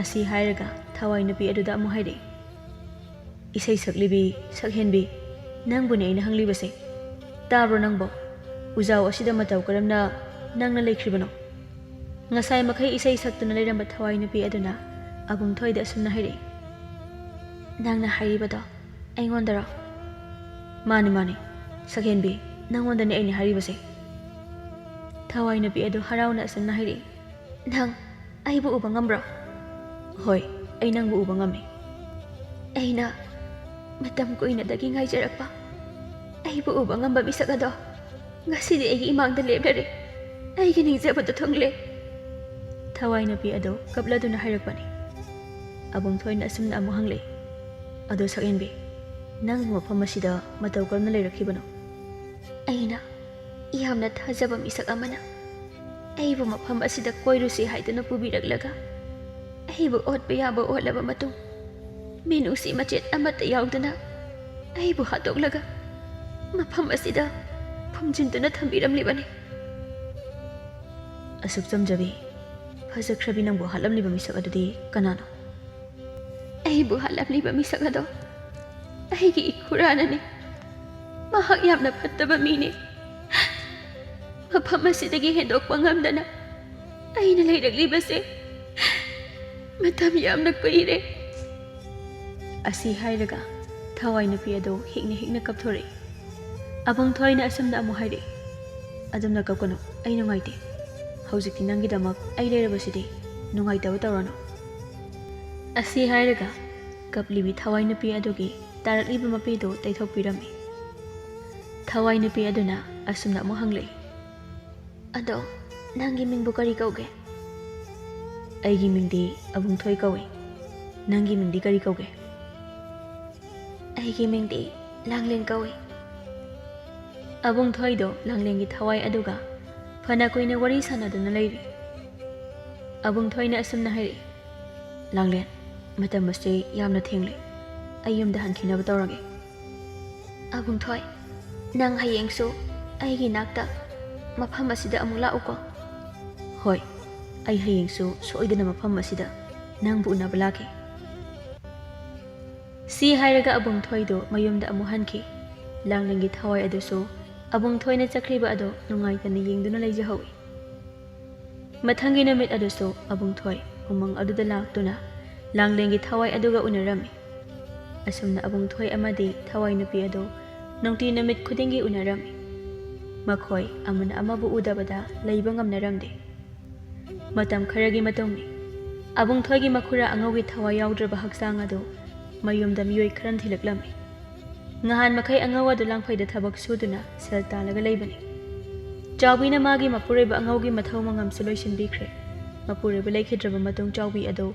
ꯑꯁꯤ ꯍꯥꯏꯔꯒ ꯊꯋꯥꯏ ꯅꯨꯄꯤ ꯑꯗꯨꯗ ꯑꯃꯨꯛ ꯍꯥꯏꯔꯛꯏ, "ꯏꯁꯩ ꯁꯛꯂꯤꯕꯤ, ꯁꯛꯍꯦꯟꯕꯤ, ꯅꯪꯕꯨꯅꯦ ꯑꯩꯅ ꯍꯪꯂꯤꯕꯁꯦ꯫ ꯇꯥꯕ꯭ꯔꯣ ꯅꯪꯕꯣ? ꯎꯖꯥꯎ ꯑꯁꯤꯗ ꯃꯇꯧ ꯀꯔꯝꯅ ꯅꯪꯅ ꯂꯩꯈ꯭ꯔꯤꯕꯅꯣ?" ꯉꯁꯥꯏ ꯃꯈꯩ ꯏꯁꯩ ꯁꯛꯇꯨꯅ ꯂꯩꯔꯝꯕ ꯊꯋꯥꯏ ꯅꯨꯄꯤ ꯑꯗꯨꯅ ꯑꯕꯨꯡ ꯊꯣꯏꯗ ꯑꯁꯨꯝꯅ ꯍꯥꯏꯔꯛꯏ, "ꯅꯪꯅ ꯍꯥꯏꯔꯤꯕꯗꯣ ꯑꯩꯉꯣꯟꯗꯔꯣ?" "ꯃꯥꯅꯤ, ꯃꯥꯅꯤ, ꯁꯛꯍꯦꯟꯕꯤ, ꯅꯪꯉꯣꯟꯗꯅꯤ ꯑꯩꯅ ꯍꯥꯏꯔꯤꯕꯁꯦ꯫" ꯊꯋꯥꯏ ꯅꯨꯄꯤ ꯑꯗꯨ ꯍꯔꯥꯎꯅ ꯑꯁꯨꯝꯅ ꯍꯥꯏꯔꯛꯏ, "ꯅꯪ ꯑꯩꯕꯨ ꯎꯕ ꯉꯝꯕ꯭ꯔꯣ?" "ꯍꯣꯏ, ꯑꯩ ꯅꯪꯕꯨ ꯎꯕ ꯉꯝꯃꯤ꯫" "ꯑꯩꯅ ꯃꯇꯝ ꯀꯨꯏꯅꯗꯒꯤ ꯉꯥꯏꯖꯔꯛꯄ ꯑꯩꯕꯨ ꯎꯕ ꯉꯝꯕ ꯃꯤꯁꯛ ꯑꯗꯣ ꯉꯁꯤꯗꯤ ꯑꯩꯒꯤ ꯏꯃꯥꯡꯗ ꯂꯦꯞꯂꯔꯦ꯫ ꯑꯩꯒꯤ ꯅꯤꯡꯖꯕꯗꯣ ꯊꯨꯡꯂꯦ꯫" ꯊꯋꯥꯏ ꯅꯨꯄꯤ ꯑꯗꯨ ꯀꯞꯂꯗꯨꯅ ꯍꯥꯏꯔꯛꯄꯅꯤ꯫ ꯑꯕꯨꯡ ꯊꯣꯏꯅ ꯑꯁꯨꯝꯅ ꯑꯃꯨꯛ ꯍꯪꯂꯛꯏ, "ꯑꯗꯣ ꯁꯛꯍꯦꯟꯕꯤ, ꯅꯪ ꯃꯐꯝ ꯑꯁꯤꯗ ꯃꯇꯧ ꯀꯔꯝꯅ ꯂꯩꯔꯛꯈꯤꯕꯅꯣ?" "ꯑꯩꯅ ꯌꯥꯝꯅ ꯊꯥꯖꯕ ꯃꯤꯁꯛ ꯑꯃꯅ ꯑꯩꯕꯨ ꯃꯐꯝ ꯑꯁꯤꯗ ꯀꯣꯏꯔꯨꯁꯤ ꯍꯥꯏꯗꯨꯅ ꯄꯨꯕꯤꯔꯛꯂꯒ, ꯑꯩꯕꯨ ꯑꯣꯠꯄ ꯌꯥꯕ ꯑꯣꯠꯂꯕ ꯃꯇꯨꯡ, ꯃꯤꯅꯨꯡꯁꯤ ꯃꯆꯦꯠ ꯑꯃꯠꯇ ꯌꯥꯎꯗꯅ ꯑꯩꯕꯨ ꯍꯥꯠꯇꯣꯛꯂꯒ ꯃꯐꯝ ꯑꯁꯤꯗ ꯐꯨꯝꯖꯤꯟꯗꯨꯅ ꯊꯝꯕꯤꯔꯝꯂꯤꯕꯅꯤ꯫" "ꯑꯁꯨꯛ ꯆꯝꯖꯕꯤ, ꯐꯖꯈ꯭ꯔꯕꯤ ꯅꯪꯕꯨ ꯍꯥꯠꯂꯝꯂꯤꯕ ꯃꯤꯁꯛ ꯑꯗꯨꯗꯤ ꯀꯅꯥꯅꯣ?" "ꯑꯩꯕꯨ ꯍꯥꯠꯂꯝꯂꯤꯕ ꯃꯤꯁꯛ ꯑꯗꯣ ꯑꯩꯒꯤ ꯏꯈꯨꯔꯥꯅꯅꯤ꯫ ꯃꯍꯥꯛ ꯌꯥꯝꯅ ꯐꯠꯇꯕ ꯃꯤꯅꯤ꯫ ꯃꯐꯝ ꯑꯁꯤꯗꯒꯤ ꯍꯦꯟꯗꯣꯛꯄ ꯉꯝꯗꯅ ꯑꯩꯅ ꯂꯩꯔꯛꯂꯤꯕꯁꯦ ꯃꯇꯝ ꯌꯥꯝꯅ ꯀꯨꯏꯔꯦ꯫" ꯑꯁꯤ ꯍꯥꯏꯔꯒ ꯊꯋꯥꯏ ꯅꯨꯄꯤ ꯑꯗꯨ ꯍꯤꯛꯅ ꯍꯤꯛꯅ ꯀꯞꯊꯣꯔꯛꯏ꯫ ꯑꯕꯨꯡ ꯊꯣꯏꯅ ꯑꯁꯨꯝꯅ ꯑꯃꯨꯛ ꯍꯥꯏꯔꯛꯏ, "ꯑꯗꯨꯝꯅ ꯀꯞꯀꯅꯨ, ꯑꯩ ꯅꯨꯡꯉꯥꯏꯇꯦ꯫ ꯍꯧꯖꯤꯛꯇꯤ ꯅꯪꯒꯤꯗꯃꯛ ꯑꯩ ꯂꯩꯔꯕꯁꯤꯗꯤ ꯅꯨꯡꯉꯥꯏꯇꯕ ꯇꯧꯔꯅꯨ"꯫ ꯑꯁꯤ ꯍꯥꯏꯔꯒ ꯀꯞꯂꯤꯕꯤ ꯊꯋꯥꯏ ꯅꯨꯄꯤ ꯑꯗꯨꯒꯤ ꯇꯥꯔꯛꯂꯤꯕ ꯃꯄꯤꯗꯨ ꯇꯩꯊꯣꯛꯄꯤꯔꯝꯃꯤ꯫ ꯊꯋꯥꯏ ꯅꯨꯄꯤ ꯑꯗꯨꯅ ꯑꯁꯨꯝꯅ ꯑꯃꯨꯛ ꯍꯪꯂꯛꯏ, "ꯑꯗꯣ ꯅꯪꯒꯤ ꯃꯤꯡꯕꯨ ꯀꯔꯤ ꯀꯧꯒꯦ?" "ꯑꯩꯒꯤ ꯃꯤꯡꯗꯤ ꯑꯕꯨꯡꯊꯣꯏ ꯀꯧꯏ꯫ ꯅꯪꯒꯤ ꯃꯤꯡꯗꯤ ꯀꯔꯤ ꯀꯧꯒꯦ?" "ꯑꯩꯒꯤ ꯃꯤꯡꯗꯤ ꯂꯥꯡꯂꯦꯟ ꯀꯧꯏ"꯫ ꯑꯕꯨꯡꯊꯣꯏꯗꯣ ꯂꯥꯡꯂꯦꯟꯒꯤ ꯊꯋꯥꯏ ꯑꯗꯨꯒ ꯐꯅ ꯀꯨꯏꯅ ꯋꯥꯔꯤ ꯁꯥꯟꯅꯗꯨꯅ ꯂꯩꯔꯤ꯫ ꯑꯕꯨꯡꯊꯣꯏꯅ ꯑꯁꯨꯝꯅ ꯍꯥꯏꯔꯛꯏ, "ꯂꯥꯡꯂꯦꯟ, ꯃꯇꯝ ꯑꯁꯤ ꯌꯥꯝꯅ ꯊꯦꯡꯂꯦ꯫ ꯑꯩ ꯌꯨꯝꯗ ꯍꯟꯈꯤꯅꯕ ꯇꯧꯔꯒꯦ"꯫ "ꯑꯕꯨꯡꯊꯣꯏ, ꯅꯪ ꯍꯌꯦꯡꯁꯨ ꯑꯩꯒꯤ ꯅꯥꯛꯇ, ꯃꯐꯝ ꯑꯁꯤꯗ ꯑꯃꯨꯛ ꯂꯥꯛꯎꯀꯣ"꯫ "ꯍꯣꯏ, ꯑꯩ ꯍꯌꯦꯡꯁꯨ ꯁꯣꯏꯗꯅ ꯃꯐꯝ ꯑꯁꯤꯗ ꯅꯪꯕꯨ ꯎꯅꯕ ꯂꯥꯛꯀꯦ"꯫ ꯁꯤ ꯍꯥꯏꯔꯒ ꯑꯕꯨꯡꯊꯣꯏꯗꯨ ꯃꯌꯨꯝꯗ ꯑꯃꯨꯛ ꯍꯟꯈꯤ꯫ ꯂꯥꯡꯂꯦꯟꯒꯤ ꯊꯋꯥꯏ ꯑꯗꯨꯁꯨ ꯑꯕꯨꯡꯊꯣꯏꯅ ꯆꯠꯈ꯭ꯔꯤꯕ ꯑꯗꯨ ꯅꯨꯡꯉꯥꯏꯇꯅ ꯌꯦꯡꯗꯨꯅ ꯂꯩꯖꯍꯧꯏ꯫ ꯃꯊꯪꯒꯤ ꯅꯨꯃꯤꯠ ꯑꯗꯨꯁꯨ ꯑꯕꯨꯡꯊꯣꯏ ꯎꯃꯪ ꯑꯗꯨꯗ ꯂꯥꯛꯇꯨꯅ ꯂꯥꯡꯂꯦꯟꯒꯤ ꯊꯋꯥꯏ ꯑꯗꯨꯒ ꯎꯅꯔꯝꯃꯤ꯫ ꯑꯁꯨꯝꯅ ꯑꯕꯨꯡꯊꯣꯏ ꯑꯃꯗꯤ ꯊꯋꯥꯏ ꯅꯨꯄꯤ ꯑꯗꯨ ꯅꯨꯡꯇꯤ ꯅꯨꯃꯤꯠ ꯈꯨꯗꯤꯡꯒꯤ ꯎꯅꯔꯝꯃꯤ꯫ ꯃꯈꯣꯏ ꯑꯃꯅ ꯑꯃꯕꯨ ꯎꯗꯕꯗ ꯂꯩꯕ ꯉꯝꯅꯔꯝꯗꯦ꯫ ꯃꯇꯝ ꯈꯔꯒꯤ ꯃꯇꯨꯡꯅꯤ꯫ ꯑꯕꯨꯡꯊꯣꯏꯒꯤ ꯃꯈꯨꯔꯥ ꯑꯉꯧꯒꯤ ꯊꯋꯥꯏ ꯌꯥꯎꯗ꯭ꯔꯕ ꯍꯛꯆꯥꯡ ꯑꯗꯨ ꯃꯌꯨꯝꯗ ꯃꯤꯑꯣꯏ ꯈꯔꯅ ꯊꯤꯜꯂꯛꯂꯝꯃꯤ꯫ ꯉꯍꯥꯟ ꯃꯈꯩ ꯑꯉꯧ ꯑꯗꯨ ꯂꯥꯡꯐꯩꯗ ꯊꯕꯛ ꯁꯨꯗꯨꯅ ꯁꯦꯜ ꯇꯥꯜꯂꯒ ꯂꯩꯕꯅꯤ꯫ ꯆꯥꯎꯕꯤꯅ ꯃꯥꯒꯤ ꯃꯄꯨꯔꯣꯏꯕ ꯑꯉꯧꯒꯤ ꯃꯊꯧ ꯃꯉꯝꯁꯨ ꯂꯣꯏꯁꯤꯟꯕꯤꯈ꯭ꯔꯦ꯫ ꯃꯄꯨꯔꯣꯏꯕ ꯂꯩꯈꯤꯗ꯭ꯔꯕ ꯃꯇꯨꯡ ꯆꯥꯎꯕꯤ ꯑꯗꯨ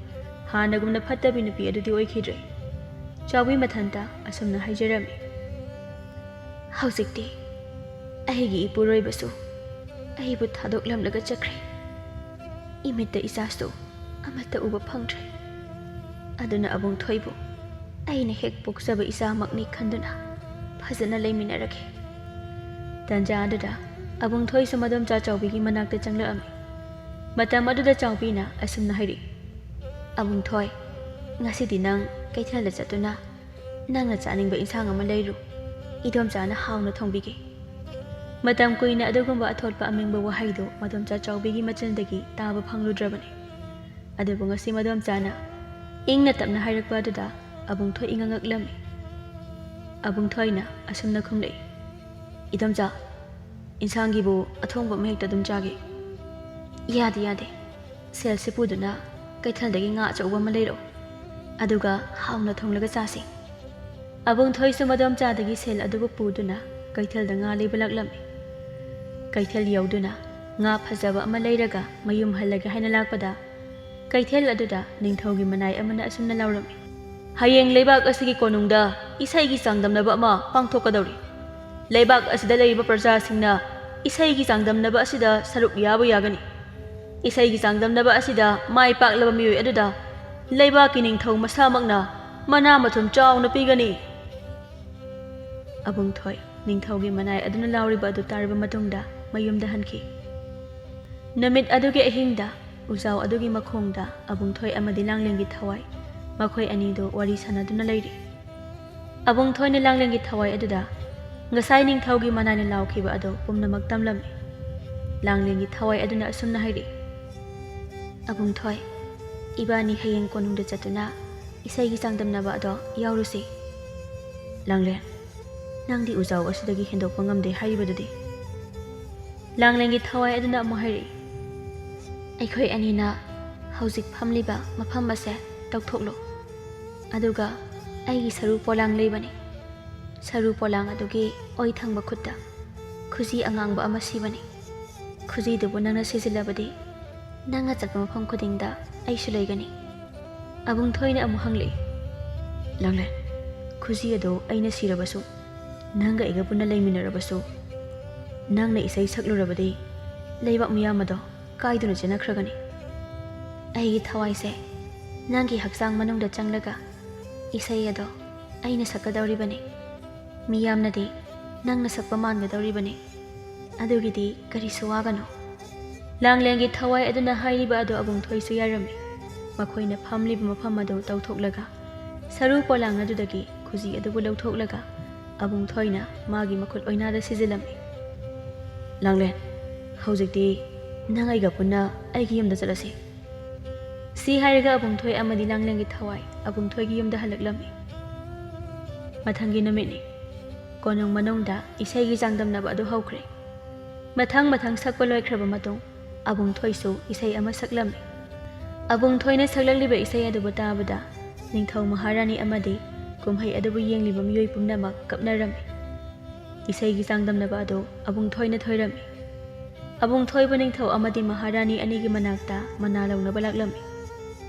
ꯍꯥꯟꯅꯒꯨꯝꯅ ꯐꯠꯇꯕꯤ ꯅꯨꯄꯤ ꯑꯗꯨꯗꯤ ꯑꯣꯏꯈꯤꯗ꯭ꯔꯦ꯫ ꯆꯥꯎꯕꯤ ꯃꯊꯟꯇ ꯑꯁꯨꯝꯅ ꯍꯥꯏꯖꯔꯝꯃꯤ, "ꯍꯧꯖꯤꯛꯇꯤ ꯑꯩꯒꯤ ꯏꯄꯨꯔꯣꯏꯕꯁꯨ ꯑꯩꯕꯨ ꯊꯥꯗꯣꯛꯂꯝꯂꯒ ꯆꯠꯈ꯭ꯔꯦ꯫ ꯏꯃꯤꯠꯇ ꯏꯆꯥꯁꯨ ꯑꯃꯠꯇ ꯎꯕ ꯐꯪꯗ꯭ꯔꯦ꯫ ꯑꯗꯨꯅ ꯑꯕꯨꯡꯊꯣꯏꯕꯨ ꯑꯩꯅ ꯍꯦꯛ ꯄꯣꯛꯆꯕ ꯏꯆꯥꯃꯛꯅꯤ ꯈꯟꯗꯨꯅ ꯐꯖꯅ ꯂꯩꯃꯤꯟꯅꯔꯒꯦ"꯫ ꯇꯟꯖꯥ ꯑꯗꯨꯗ ꯑꯕꯨꯡꯊꯣꯏꯁꯨ ꯃꯗꯣꯝꯆꯥ ꯆꯥꯎꯕꯤꯒꯤ ꯃꯅꯥꯛꯇ ꯆꯪꯂꯛꯑꯝꯃꯤ꯫ ꯃꯇꯝ ꯑꯗꯨꯗ ꯆꯥꯎꯕꯤꯅ ꯑꯁꯨꯝꯅ ꯍꯥꯏꯔꯛꯏ, "ꯑꯕꯨꯡꯊꯣꯏ, ꯉꯁꯤꯗꯤ ꯅꯪ ꯀꯩꯊꯦꯜꯗ ꯆꯠꯇꯨꯅ ꯅꯪꯅ ꯆꯥꯅꯤꯡꯕ ꯏꯟꯁꯥꯡ ꯑꯃ ꯂꯩꯔꯨ꯫ ꯏꯗꯣꯝꯆꯥꯅ ꯍꯥꯎꯅ ꯊꯣꯡꯕꯤꯒꯦ"꯫ ꯃꯇꯝ ꯀꯨꯏꯅ ꯑꯗꯨꯒꯨꯝꯕ ꯑꯊꯣꯠꯄ ꯑꯃꯤꯡꯕ ꯋꯥꯍꯩꯗꯨ ꯃꯗꯣꯝꯆꯥ ꯆꯥꯎꯕꯤꯒꯤ ꯃꯆꯤꯟꯗꯒꯤ ꯇꯥꯕ ꯐꯪꯂꯨꯗ꯭ꯔꯕꯅꯤ꯫ ꯑꯗꯨꯕꯨ ꯉꯁꯤ ꯃꯗꯣꯝꯆꯥꯅ ꯏꯪꯅ ꯇꯞꯅ ꯍꯥꯏꯔꯛꯄ ꯑꯗꯨꯗ ꯑꯕꯨꯡꯊꯣꯏ ꯏꯉꯛꯉꯛꯂꯝꯃꯤ꯫ ꯑꯕꯨꯡꯊꯣꯏꯅ ꯑꯁꯨꯝꯅ ꯈꯨꯝꯂꯛꯏ, "ꯏꯗꯣꯝꯆꯥ, ꯏꯟꯁꯥꯡꯒꯤꯕꯨ ꯑꯊꯣꯡꯕ ꯑꯃ ꯍꯦꯛꯇ ꯑꯗꯨꯝ ꯆꯥꯒꯦ?" "ꯌꯥꯗꯦ, ꯌꯥꯗꯦ꯫ ꯁꯦꯜꯁꯤ ꯄꯨꯗꯨꯅ ꯀꯩꯊꯦꯜꯗꯒꯤ ꯉꯥ ꯑꯆꯧꯕ ꯑꯃ ꯂꯩꯔꯛꯎ꯫ ꯑꯗꯨꯒ ꯍꯥꯎꯅ ꯊꯣꯡꯂꯒ ꯆꯥꯁꯤ꯫" ꯑꯕꯨꯡꯊꯣꯏꯁꯨ ꯃꯗꯣꯝꯆꯥꯗꯒꯤ ꯁꯦꯜ ꯑꯗꯨꯕꯨ ꯄꯨꯗꯨꯅ ꯀꯩꯊꯦꯜꯗ ꯉꯥ ꯂꯩꯕ ꯂꯥꯛꯂꯝꯃꯤ꯫ ꯀꯩꯊꯦꯜ ꯌꯧꯗꯨꯅ ꯉꯥ ꯐꯖꯕ ꯑꯃ ꯂꯩꯔꯒ ꯃꯌꯨꯝ ꯍꯜꯂꯒꯦ ꯍꯥꯏꯅ ꯂꯥꯛꯄꯗ, ꯀꯩꯊꯦꯜ ꯑꯗꯨꯗ ꯅꯤꯡꯊꯧꯒꯤ ꯃꯅꯥꯏ ꯑꯃꯅ ꯑꯁꯨꯝꯅ ꯂꯥꯎꯔꯝꯃꯤ, "ꯍꯌꯦꯡ ꯂꯩꯕꯥꯛ ꯑꯁꯤꯒꯤ ꯀꯣꯅꯨꯡꯗ ꯏꯁꯩꯒꯤ ꯆꯥꯡꯗꯝꯅꯕ ꯑꯃ ꯄꯥꯡꯊꯣꯛꯀꯗꯧꯔꯤ꯫ ꯂꯩꯕꯥꯛ ꯑꯁꯤꯗ ꯂꯩꯔꯤꯕ ꯄ꯭ꯔꯖꯥꯁꯤꯡꯅ ꯏꯁꯩꯒꯤ ꯆꯥꯡꯗꯝꯅꯕ ꯑꯁꯤꯗ ꯁꯔꯨꯛ ꯌꯥꯕ ꯌꯥꯒꯅꯤ꯫ ꯏꯁꯩꯒꯤ ꯆꯥꯡꯗꯝꯅꯕ ꯑꯁꯤꯗ ꯃꯥꯏ ꯄꯥꯛꯂꯕ ꯃꯤꯑꯣꯏ ꯑꯗꯨꯗ ꯂꯩꯕꯥꯛꯀꯤ ꯅꯤꯡꯊꯧ ꯃꯁꯥꯃꯛꯅ ꯃꯅꯥ ꯃꯊꯨꯝ ꯆꯥꯎꯅ ꯄꯤꯒꯅꯤ꯫" ꯑꯕꯨꯡꯊꯣꯏ ꯅꯤꯡꯊꯧꯒꯤ ꯃꯅꯥꯏ ꯑꯗꯨꯅ ꯂꯥꯎꯔꯤꯕ ꯑꯗꯨ ꯇꯥꯔꯕ ꯃꯇꯨꯡꯗ ꯃꯌꯨꯝꯗ ꯍꯟꯈꯤ꯫ ꯅꯨꯃꯤꯠ ꯑꯗꯨꯒꯤ ꯑꯍꯤꯡꯗ ꯎꯖꯥꯎ ꯑꯗꯨꯒꯤ ꯃꯈꯣꯡꯗ ꯑꯕꯨꯡꯊꯣꯏ ꯑꯃꯗꯤ ꯂꯥꯡꯂꯦꯟꯒꯤ ꯊꯋꯥꯏ, ꯃꯈꯣꯏ ꯑꯅꯤꯗꯨ ꯋꯥꯔꯤ ꯁꯥꯟꯅꯗꯨꯅ ꯂꯩꯔꯤ꯫ ꯑꯕꯨꯡꯊꯣꯏꯅ ꯂꯥꯡꯂꯦꯟꯒꯤ ꯊꯋꯥꯏ ꯑꯗꯨꯗ ꯉꯁꯥꯏ ꯅꯤꯡꯊꯧꯒꯤ ꯃꯅꯥꯏꯅ ꯂꯥꯎꯈꯤꯕ ꯑꯗꯨ ꯄꯨꯝꯅꯃꯛ ꯇꯝꯂꯝꯃꯤ꯫ ꯂꯥꯡꯂꯦꯟꯒꯤ ꯊꯋꯥꯏ ꯑꯗꯨꯅ ꯑꯁꯨꯝꯅ ꯍꯥꯏꯔꯤ, "ꯑꯕꯨꯡꯊꯣꯏ, ꯏꯕꯥꯅꯤ ꯍꯌꯦꯡ ꯀꯣꯅꯨꯡꯗ ꯆꯠꯇꯨꯅ ꯏꯁꯩꯒꯤ ꯆꯥꯡꯗꯝꯅꯕ ꯑꯗꯣ ꯌꯥꯎꯔꯨꯁꯤ꯫" "ꯂꯥꯡꯂꯦꯟ, ꯅꯪꯗꯤ ꯎꯖꯥꯎ ꯑꯁꯤꯗꯒꯤ ꯍꯦꯟꯗꯣꯛꯄ ꯉꯝꯗꯦ ꯍꯥꯏꯔꯤꯕꯗꯨꯗꯤ?" ꯂꯥꯡꯂꯦꯟꯒꯤ ꯊꯋꯥꯏ ꯑꯗꯨꯅ ꯑꯃꯨꯛ ꯍꯥꯏꯔꯛꯏ, "ꯑꯩꯈꯣꯏ ꯑꯅꯤꯅ ꯍꯧꯖꯤꯛ ꯐꯝꯂꯤꯕ ꯃꯐꯝ ꯑꯁꯦ ꯇꯧꯊꯣꯛꯂꯣ꯫ ꯑꯗꯨꯒ ꯑꯩꯒꯤ ꯁꯔꯨ ꯄꯣꯂꯥꯡ ꯂꯩꯕꯅꯤ꯫ ꯁꯔꯨ ꯄꯣꯂꯥꯡ ꯑꯗꯨꯒꯤ ꯑꯣꯏ ꯊꯪꯕ ꯈꯨꯠꯇ ꯈꯨꯖꯤ ꯑꯉꯥꯡꯕ ꯑꯃ ꯁꯤꯕꯅꯤ꯫ ꯈꯨꯖꯤꯗꯨꯕꯨ ꯅꯪꯅ ꯁꯤꯖꯤꯜꯂꯕꯗꯤ, ꯅꯪꯅ ꯆꯠꯄ ꯃꯐꯝ ꯈꯨꯗꯤꯡꯗ ꯑꯩꯁꯨ ꯂꯩꯒꯅꯤ꯫" ꯑꯕꯨꯡꯊꯣꯏꯅ ꯑꯃꯨꯛ ꯍꯪꯂꯛꯏ, "ꯂꯥꯡꯂꯦꯟ, ꯈꯨꯖꯤ ꯑꯗꯨ ꯑꯩꯅ ꯁꯤꯔꯕꯁꯨ, ꯅꯪꯒ ꯑꯩꯒ ꯄꯨꯟꯅ ꯂꯩꯃꯤꯟꯅꯔꯕꯁꯨ, ꯅꯪꯅ ꯏꯁꯩ ꯁꯛꯂꯨꯔꯕꯗꯤ, ꯂꯩꯕꯥꯛ ꯃꯤꯌꯥꯝ ꯑꯗꯣ ꯀꯥꯏꯗꯨꯅ ꯆꯦꯟꯅꯈ꯭ꯔꯒꯅꯤ꯫ ꯑꯩꯒꯤ ꯊꯋꯥꯏꯁꯦ ꯅꯪꯒꯤ ꯍꯛꯆꯥꯡ ꯃꯅꯨꯡꯗ ꯆꯪꯂꯒ ꯏꯁꯩ ꯑꯗꯣ ꯑꯩꯅ ꯁꯛꯀꯗꯧꯔꯤꯕꯅꯤ꯫ ꯃꯤꯌꯥꯝꯅꯗꯤ ꯅꯪꯅ ꯁꯛꯄ ꯃꯥꯟꯒꯗꯧꯔꯤꯕꯅꯤ꯫ ꯑꯗꯨꯒꯤꯗꯤ ꯀꯔꯤꯁꯨ ꯋꯥꯒꯅꯨ꯫" ꯂꯥꯡꯂꯦꯟꯒꯤ ꯊꯋꯥꯏ ꯑꯗꯨꯅ ꯍꯥꯏꯔꯤꯕ ꯑꯗꯨ ꯑꯕꯨꯡꯊꯣꯏꯁꯨ ꯌꯥꯔꯝꯃꯤ꯫ ꯃꯈꯣꯏꯅ ꯐꯝꯂꯤꯕ ꯃꯐꯝ ꯑꯗꯨ ꯇꯧꯊꯣꯛꯂꯒ, ꯁꯔꯨ ꯄꯣꯂꯥꯡ ꯑꯗꯨꯗꯒꯤ ꯈꯨꯖꯤ ꯑꯗꯨꯕꯨ ꯂꯧꯊꯣꯛꯂꯒ, ꯑꯕꯨꯡꯊꯣꯏꯅ ꯃꯥꯒꯤ ꯃꯈꯨꯠ ꯑꯣꯏꯅꯥꯗ ꯁꯤꯖꯤꯜꯂꯝꯃꯤ꯫ "ꯂꯥꯡꯂꯦꯟ, ꯍꯧꯖꯤꯛꯇꯤ ꯅꯪ ꯑꯩꯒ ꯄꯨꯟꯅ ꯑꯩꯒꯤ ꯌꯨꯝꯗ ꯆꯠꯂꯁꯤ꯫" ꯁꯤ ꯍꯥꯏꯔꯒ ꯑꯕꯨꯡꯊꯣꯏ ꯑꯃꯗꯤ ꯂꯥꯡꯂꯦꯟꯒꯤ ꯊꯋꯥꯏ ꯑꯕꯨꯡꯊꯣꯏꯒꯤ ꯌꯨꯝꯗ ꯍꯜꯂꯛꯂꯝꯃꯤ꯫ ꯃꯊꯪꯒꯤ ꯅꯨꯃꯤꯠꯅꯤ꯫ ꯀꯣꯅꯨꯡ ꯃꯅꯨꯡꯗ ꯏꯁꯩꯒꯤ ꯆꯥꯡꯗꯝꯅꯕ ꯑꯗꯨ ꯍꯧꯈ꯭ꯔꯦ꯫ ꯃꯊꯪ ꯃꯊꯪ ꯁꯛꯄ ꯂꯣꯏꯈ꯭ꯔꯕ ꯃꯇꯨꯡ, ꯑꯕꯨꯡꯊꯣꯏꯁꯨ ꯏꯁꯩ ꯑꯃ ꯁꯛꯂꯝꯃꯤ꯫ ꯑꯕꯨꯡꯊꯣꯏꯅ ꯁꯛꯂꯛꯂꯤꯕ ꯏꯁꯩ ꯑꯗꯨꯕꯨ ꯇꯥꯕꯗ, ꯅꯤꯡꯊꯧ ꯃꯍꯥꯔꯥꯅꯤ ꯑꯃꯗꯤ ꯀꯨꯝꯍꯩ ꯑꯗꯨꯕꯨ ꯌꯦꯡꯂꯤꯕ ꯃꯤꯑꯣꯏ ꯄꯨꯝꯅꯃꯛ ꯀꯞꯅꯔꯝꯃꯤ꯫ ꯏꯁꯩꯒꯤ ꯆꯥꯡꯗꯝꯅꯕ ꯑꯗꯨ ꯑꯕꯨꯡꯊꯣꯏꯅ ꯊꯣꯏꯔꯝꯃꯤ꯫ ꯑꯕꯨꯡꯊꯣꯏꯕꯨ ꯅꯤꯡꯊꯧ ꯑꯃꯗꯤ ꯃꯍꯥꯔꯥꯅꯤ ꯑꯅꯤꯒꯤ ꯃꯅꯥꯛꯇ ꯃꯅꯥ ꯂꯧꯅꯕ ꯂꯥꯛꯂꯝꯃꯤ꯫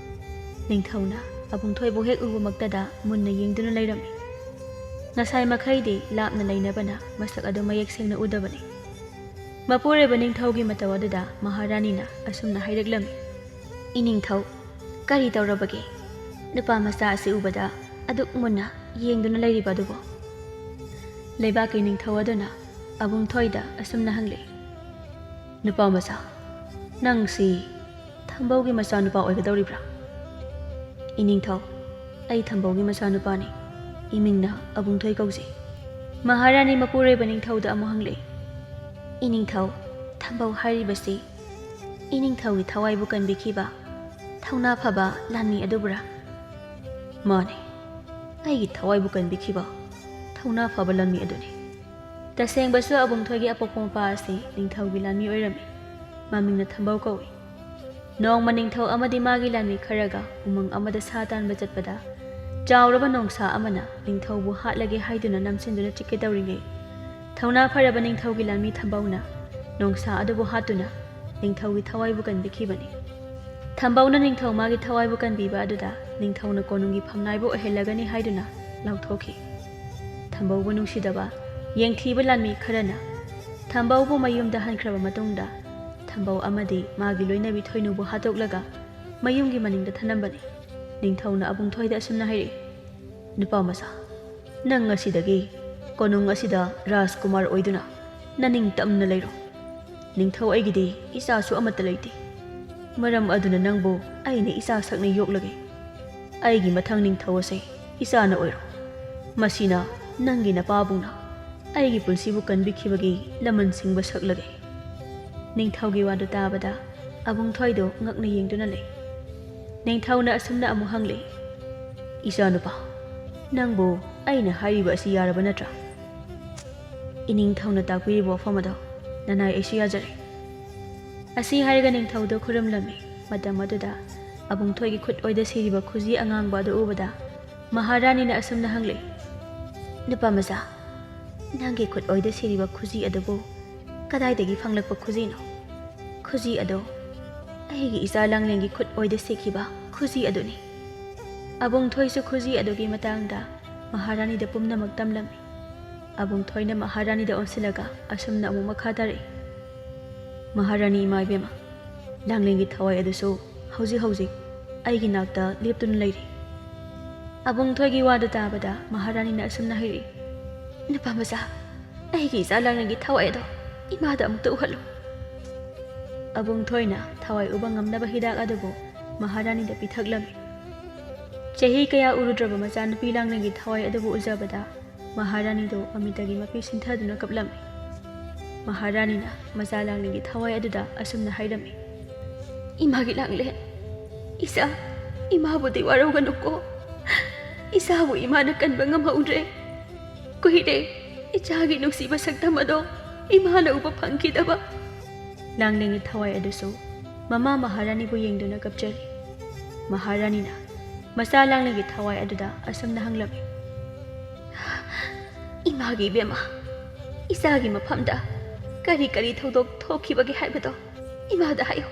ꯅꯤꯡꯊꯧꯅ ꯑꯕꯨꯡꯊꯣꯏꯕꯨ ꯍꯦꯛ ꯎꯕꯃꯛꯇꯗ ꯃꯨꯟꯅ ꯌꯦꯡꯗꯨꯅ ꯂꯩꯔꯝꯃꯤ꯫ ꯉꯁꯥꯏ ꯃꯈꯩꯗꯤ ꯂꯥꯞꯅ ꯂꯩꯅꯕꯅ ꯃꯁꯛ ꯑꯗꯨ ꯃꯌꯦꯛ ꯁꯦꯡꯅ ꯎꯗꯕꯅꯤ꯫ ꯃꯄꯨꯔꯣꯏꯕ ꯅꯤꯡꯊꯧꯒꯤ ꯃꯇꯧ ꯑꯗꯨꯗ ꯃꯍꯥꯔꯥꯅꯤꯅ ꯑꯁꯨꯝꯅ ꯍꯥꯏꯔꯛꯂꯝꯃꯤ, "ꯏꯅꯤꯡꯊꯧ, ꯀꯔꯤ ꯇꯧꯔꯕꯒꯦ? ꯅꯨꯄꯥ ꯃꯆꯥ ꯑꯁꯤ ꯎꯕꯗ ꯑꯗꯨꯛ ꯃꯨꯟꯅ ꯌꯦꯡꯗꯨꯅ ꯂꯩꯔꯤꯕ ꯑꯗꯨꯕꯨ?" ꯂꯩꯕꯥꯛꯀꯤ ꯅꯤꯡꯊꯧ ꯑꯗꯨꯅ ꯑꯕꯨꯡꯊꯣꯏꯗ ꯑꯁꯨꯝꯅ ꯍꯪꯂꯤ, "ꯅꯨꯄꯥ ꯃꯆꯥ, ꯅꯪꯁꯤ ꯊꯝꯕꯧꯒꯤ ꯃꯆꯥꯅꯨꯄꯥ ꯑꯣꯏꯒꯗꯧꯔꯤꯕ꯭ꯔꯥ?" "ꯏꯅꯤꯡꯊꯧ, ꯑꯩ ꯊꯝꯕꯧꯒꯤ ꯃꯆꯥꯅꯨꯄꯥꯅꯤ꯫ ꯏꯃꯤꯡꯅ ꯑꯕꯨꯡꯊꯣꯏ ꯀꯧꯖꯩ꯫" ꯃꯍꯥꯔꯥꯅꯤ ꯃꯄꯨꯔꯣꯏꯕ ꯅꯤꯡꯊꯧꯗ ꯑꯃꯨꯛ ꯍꯪꯂꯛꯏ, "ꯏꯅꯤꯡꯊꯧ, ꯊꯝꯕꯧ ꯍꯥꯏꯔꯤꯕꯁꯤ ꯏꯅꯤꯡꯊꯧꯒꯤ ꯊꯋꯥꯏꯕꯨ ꯀꯟꯕꯤꯈꯤꯕ ꯊꯧꯅꯥ ꯐꯕ ꯂꯥꯟꯃꯤ ꯑꯗꯨꯕꯨꯔꯥ?" "ꯃꯥꯅꯤ, ꯑꯩꯒꯤ ꯊꯋꯥꯏꯕꯨ ꯀꯟꯕꯤꯈꯤꯕ ꯊꯧꯅꯥ ꯐꯕ ꯂꯥꯟꯃꯤ ꯑꯗꯨꯅꯤ꯫" ꯇꯁꯦꯡꯕꯁꯨ ꯑꯕꯨꯡꯊꯣꯏꯒꯤ ꯑꯄꯣꯛꯄ ꯃꯄꯥ ꯑꯁꯤ ꯅꯤꯡꯊꯧꯒꯤ ꯂꯥꯟꯃꯤ ꯑꯣꯏꯔꯝꯃꯤ꯫ ꯃꯃꯤꯡꯅ ꯊꯝꯕꯧ ꯀꯧꯏ꯫ ꯅꯣꯡꯃ ꯅꯤꯡꯊꯧ ꯑꯃꯗꯤ ꯃꯥꯒꯤ ꯂꯥꯟꯃꯤ ꯈꯔꯒ ꯎꯃꯪ ꯑꯃꯗ ꯁꯥ ꯇꯥꯟꯕ ꯆꯠꯄꯗ, ꯆꯥꯎꯔꯕ ꯅꯣꯡꯁꯥ ꯑꯃꯅ ꯅꯤꯡꯊꯧꯕꯨ ꯍꯥꯠꯂꯒꯦ ꯍꯥꯏꯗꯨꯅ ꯅꯝꯁꯤꯟꯗꯨꯅ ꯆꯤꯛꯀꯦ ꯇꯧꯔꯤꯉꯩ, ꯊꯧꯅꯥ ꯐꯔꯕ ꯅꯤꯡꯊꯧꯒꯤ ꯂꯥꯟꯃꯤ ꯊꯝꯕꯧꯅ ꯅꯣꯡꯁꯥ ꯑꯗꯨꯕꯨ ꯍꯥꯠꯇꯨꯅ ꯅꯤꯡꯊꯧꯒꯤ ꯊꯋꯥꯏꯕꯨ ꯀꯟꯕꯤꯈꯤꯕꯅꯤ꯫ ꯊꯝꯕꯧꯅ ꯅꯤꯡꯊꯧ ꯃꯥꯒꯤ ꯊꯋꯥꯏꯕꯨ ꯀꯟꯕꯤꯕ ꯑꯗꯨꯗ ꯅꯤꯡꯊꯧꯅ ꯀꯣꯅꯨꯡꯒꯤ ꯐꯝꯅꯥꯏꯕ ꯑꯣꯏꯍꯜꯂꯒꯅꯤ ꯍꯥꯏꯗꯨꯅ ꯂꯥꯎꯊꯣꯛꯈꯤ꯫ ꯊꯝꯕꯧꯕꯨ ꯅꯨꯡꯁꯤꯗꯕ ꯌꯦꯡꯊꯤꯕ ꯂꯥꯟꯃꯤ ꯈꯔꯅ ꯊꯝꯕꯧꯕꯨ ꯃꯌꯨꯝꯗ ꯍꯟꯈ꯭ꯔꯕ ꯃꯇꯨꯡꯗ, ꯊꯝꯕꯧ ꯑꯃꯗꯤ ꯃꯥꯒꯤ ꯂꯣꯏꯅꯕꯤ ꯊꯣꯏꯅꯨꯕꯨ ꯍꯥꯠꯇꯣꯛꯂꯒ ꯃꯌꯨꯝꯒꯤ ꯃꯅꯤꯡꯗ ꯊꯅꯝꯕꯅꯤ꯫ ꯅꯤꯡꯊꯧꯅ ꯑꯕꯨꯡꯊꯣꯏꯗ ꯑꯁꯨꯝꯅ ꯍꯥꯏꯔꯛꯏ, "ꯅꯨꯄꯥ ꯃꯆꯥ, ꯅꯪ ꯉꯁꯤꯗꯒꯤ ꯀꯣꯅꯨꯡ ꯑꯁꯤꯗ ꯔꯥꯖꯀꯨꯃꯥꯔ ꯑꯣꯏꯗꯨꯅ ꯅꯅꯤꯡ ꯇꯝꯅ ꯂꯩꯔꯣ꯫ ꯅꯤꯡꯊꯧ ꯑꯩꯒꯤꯗꯤ ꯏꯆꯥꯁꯨ ꯑꯃꯠꯇ ꯂꯩꯇꯦ꯫ ꯃꯔꯝ ꯑꯗꯨꯅ ꯅꯪꯕꯨ ꯑꯩꯅ ꯏꯆꯥ ꯁꯛꯅ ꯌꯣꯛꯂꯒꯦ꯫ ꯑꯩꯒꯤ ꯃꯊꯪ ꯅꯤꯡꯊꯧ ꯑꯁꯦ ꯏꯆꯥꯅ ꯑꯣꯏꯔꯣ꯫ ꯃꯁꯤꯅ ꯅꯪꯒꯤ ꯅꯄꯥꯕꯨꯡꯅ ꯑꯩꯒꯤ ꯄꯨꯟꯁꯤꯕꯨ ꯀꯟꯕꯤꯈꯤꯕꯒꯤ ꯂꯃꯟ ꯁꯤꯡꯕ ꯁꯛꯂꯒꯦ꯫" ꯅꯤꯡꯊꯧꯒꯤ ꯋꯥꯗꯨ ꯇꯥꯕꯗ ꯑꯕꯨꯡꯊꯣꯏꯗꯨ ꯉꯛꯅ ꯌꯦꯡꯗꯨꯅ ꯂꯩ꯫ ꯅꯤꯡꯊꯧꯅ ꯑꯁꯨꯝꯅ ꯑꯃꯨꯛ ꯍꯪꯂꯦ, "ꯏꯆꯥꯅꯨꯄꯥ, ꯅꯪꯕꯨ ꯑꯩꯅ ꯍꯥꯏꯔꯤꯕ ꯑꯁꯤ ꯌꯥꯔꯕ ꯅꯠꯇ꯭ꯔꯥ? ꯏꯅꯤꯡꯊꯧꯅ ꯇꯥꯛꯄꯤꯔꯤꯕ ꯋꯥꯐꯝ ꯑꯗꯣ ꯅꯅꯥꯏ ꯑꯩꯁꯨ ꯌꯥꯖꯔꯦ꯫ ꯑꯁꯤ ꯍꯥꯏꯔꯒ ꯅꯤꯡꯊꯧꯗꯣ ꯈꯨꯔꯨꯝꯂꯝꯃꯤ꯫ ꯃꯇꯝ ꯑꯗꯨꯗ ꯑꯕꯨꯡꯊꯣꯏꯒꯤ ꯈꯨꯠ ꯑꯣꯏꯗ ꯁꯤꯔꯤꯕ ꯈꯨꯖꯤ ꯑꯉꯥꯡꯕ ꯑꯗꯨ ꯎꯕꯗ ꯃꯍꯥꯔꯥꯅꯤꯅ ꯑꯁꯨꯝꯅ ꯍꯪꯂꯛꯏ, "ꯅꯨꯄꯥ ꯃꯆꯥ, ꯅꯪꯒꯤ ꯈꯨꯠ ꯑꯣꯏꯗ ꯁꯤꯔꯤꯕ ꯈꯨꯖꯤ ꯑꯗꯨꯕꯨ ꯀꯗꯥꯏꯗꯒꯤ ꯐꯪꯂꯛꯄ ꯈꯨꯖꯤꯅꯣ?" "ꯈꯨꯖꯤ ꯑꯗꯣ ꯑꯩꯒꯤ ꯏꯆꯥ ꯂꯥꯡꯂꯦꯟꯒꯤ ꯈꯨꯠ ꯑꯣꯏꯗ ꯁꯤꯈꯤꯕ ꯈꯨꯖꯤ ꯑꯗꯨꯅꯤ꯫" ꯑꯕꯨꯡꯊꯣꯏꯁꯨ ꯈꯨꯖꯤ ꯑꯗꯨꯒꯤ ꯃꯇꯥꯡꯗ ꯃꯍꯥꯔꯥꯅꯤꯗ ꯄꯨꯝꯅꯃꯛ ꯇꯝꯂꯝꯃꯤ꯫ ꯑꯕꯨꯡꯊꯣꯏꯅ ꯃꯍꯥꯔꯥꯅꯤꯗ ꯑꯣꯟꯁꯤꯜꯂꯒ ꯑꯁꯨꯝꯅ ꯑꯃꯨꯛ ꯃꯈꯥ ꯇꯥꯔꯛꯏ, "ꯃꯍꯥꯔꯥꯅꯤ ꯏꯃꯥ ꯏꯕꯦꯝꯃ, ꯂꯥꯡꯂꯦꯟꯒꯤ ꯊꯋꯥꯏ ꯑꯗꯨꯁꯨ ꯍꯧꯖꯤꯛ ꯍꯧꯖꯤꯛ ꯑꯩꯒꯤ ꯅꯥꯛꯇ ꯂꯦꯞꯇꯨꯅ ꯂꯩꯔꯤ꯫" ꯑꯕꯨꯡꯊꯣꯏꯒꯤ ꯋꯥꯗꯨ ꯇꯥꯕꯗ ꯃꯍꯥꯔꯥꯅꯤꯅ ꯑꯁꯨꯝꯅ ꯍꯥꯏꯔꯛꯏ, "ꯅꯨꯄꯥ ꯃꯆꯥ, ꯑꯩꯒꯤ ꯏꯆꯥ ꯂꯥꯡꯂꯦꯟꯒꯤ ꯊꯋꯥꯏ ꯑꯗꯣ ꯏꯃꯥꯗ ꯑꯃꯨꯛꯇ ꯎꯍꯜꯂꯨ꯫" ꯑꯕꯨꯡꯊꯣꯏꯅ ꯊꯋꯥꯏ ꯎꯕ ꯉꯝꯅꯕ ꯍꯤꯗꯥꯛ ꯑꯗꯨꯕꯨ ꯃꯍꯥꯔꯥꯅꯤꯗ ꯄꯤꯊꯛꯂꯝꯃꯤ꯫ ꯆꯍꯤ ꯀꯌꯥ ꯎꯔꯨꯗ꯭ꯔꯕ ꯃꯆꯥꯅꯨꯄꯤ ꯂꯥꯡꯂꯦꯟꯒꯤ ꯊꯋꯥꯏ ꯑꯗꯨꯕꯨ ꯎꯖꯕꯗ ꯃꯍꯥꯔꯥꯅꯤꯗꯨ ꯃꯃꯤꯠꯇꯒꯤ ꯃꯄꯤ ꯁꯤꯟꯊꯗꯨꯅ ꯀꯞꯂꯝꯃꯤ꯫ ꯃꯍꯥꯔꯥꯅꯤꯅ ꯃꯆꯥ ꯂꯥꯡꯂꯦꯟꯒꯤ ꯊꯋꯥꯏ ꯑꯗꯨꯗ ꯑꯁꯨꯝꯅ ꯍꯥꯏꯔꯝꯃꯤ, "ꯏꯃꯥꯒꯤ ꯂꯥꯡꯂꯦꯟ, ꯏꯆꯥ, ꯏꯃꯥꯕꯨꯗꯤ ꯋꯥꯔꯧꯒꯅꯨꯀꯣ꯫ ꯏꯆꯥꯕꯨ ꯏꯃꯥꯅ ꯀꯟꯕ ꯉꯝꯍꯧꯗ꯭ꯔꯦ꯫ ꯀꯨꯏꯔꯦ ꯏꯆꯥꯒꯤ ꯅꯨꯡꯁꯤꯕ ꯁꯛꯇꯝ ꯑꯗꯣ ꯏꯃꯥꯅ ꯎꯕ ꯐꯪꯈꯤꯗꯕ꯫" ꯂꯥꯡꯂꯦꯟꯒꯤ ꯊꯋꯥꯏ ꯑꯗꯨꯁꯨ ꯃꯃꯥ ꯃꯍꯥꯔꯥꯅꯤꯕꯨ ꯌꯦꯡꯗꯨꯅ ꯀꯞꯆꯔꯤ꯫ ꯃꯍꯥꯔꯥꯅꯤꯅ ꯃꯆꯥ ꯂꯥꯡꯂꯦꯟꯒꯤ ꯊꯋꯥꯏ ꯑꯗꯨꯗ ꯑꯁꯨꯝꯅ ꯍꯪꯂꯝꯃꯤ, "ꯏꯃꯥꯒꯤ ꯏꯕꯦꯝꯃ, ꯏꯆꯥꯒꯤ ꯃꯐꯝꯗ ꯀꯔꯤ ꯀꯔꯤ ꯊꯧꯗꯣꯛ ꯊꯣꯛꯈꯤꯕꯒꯦ ꯍꯥꯏꯕꯗꯣ ꯏꯃꯥꯗ ꯍꯥꯏꯌꯨ꯫"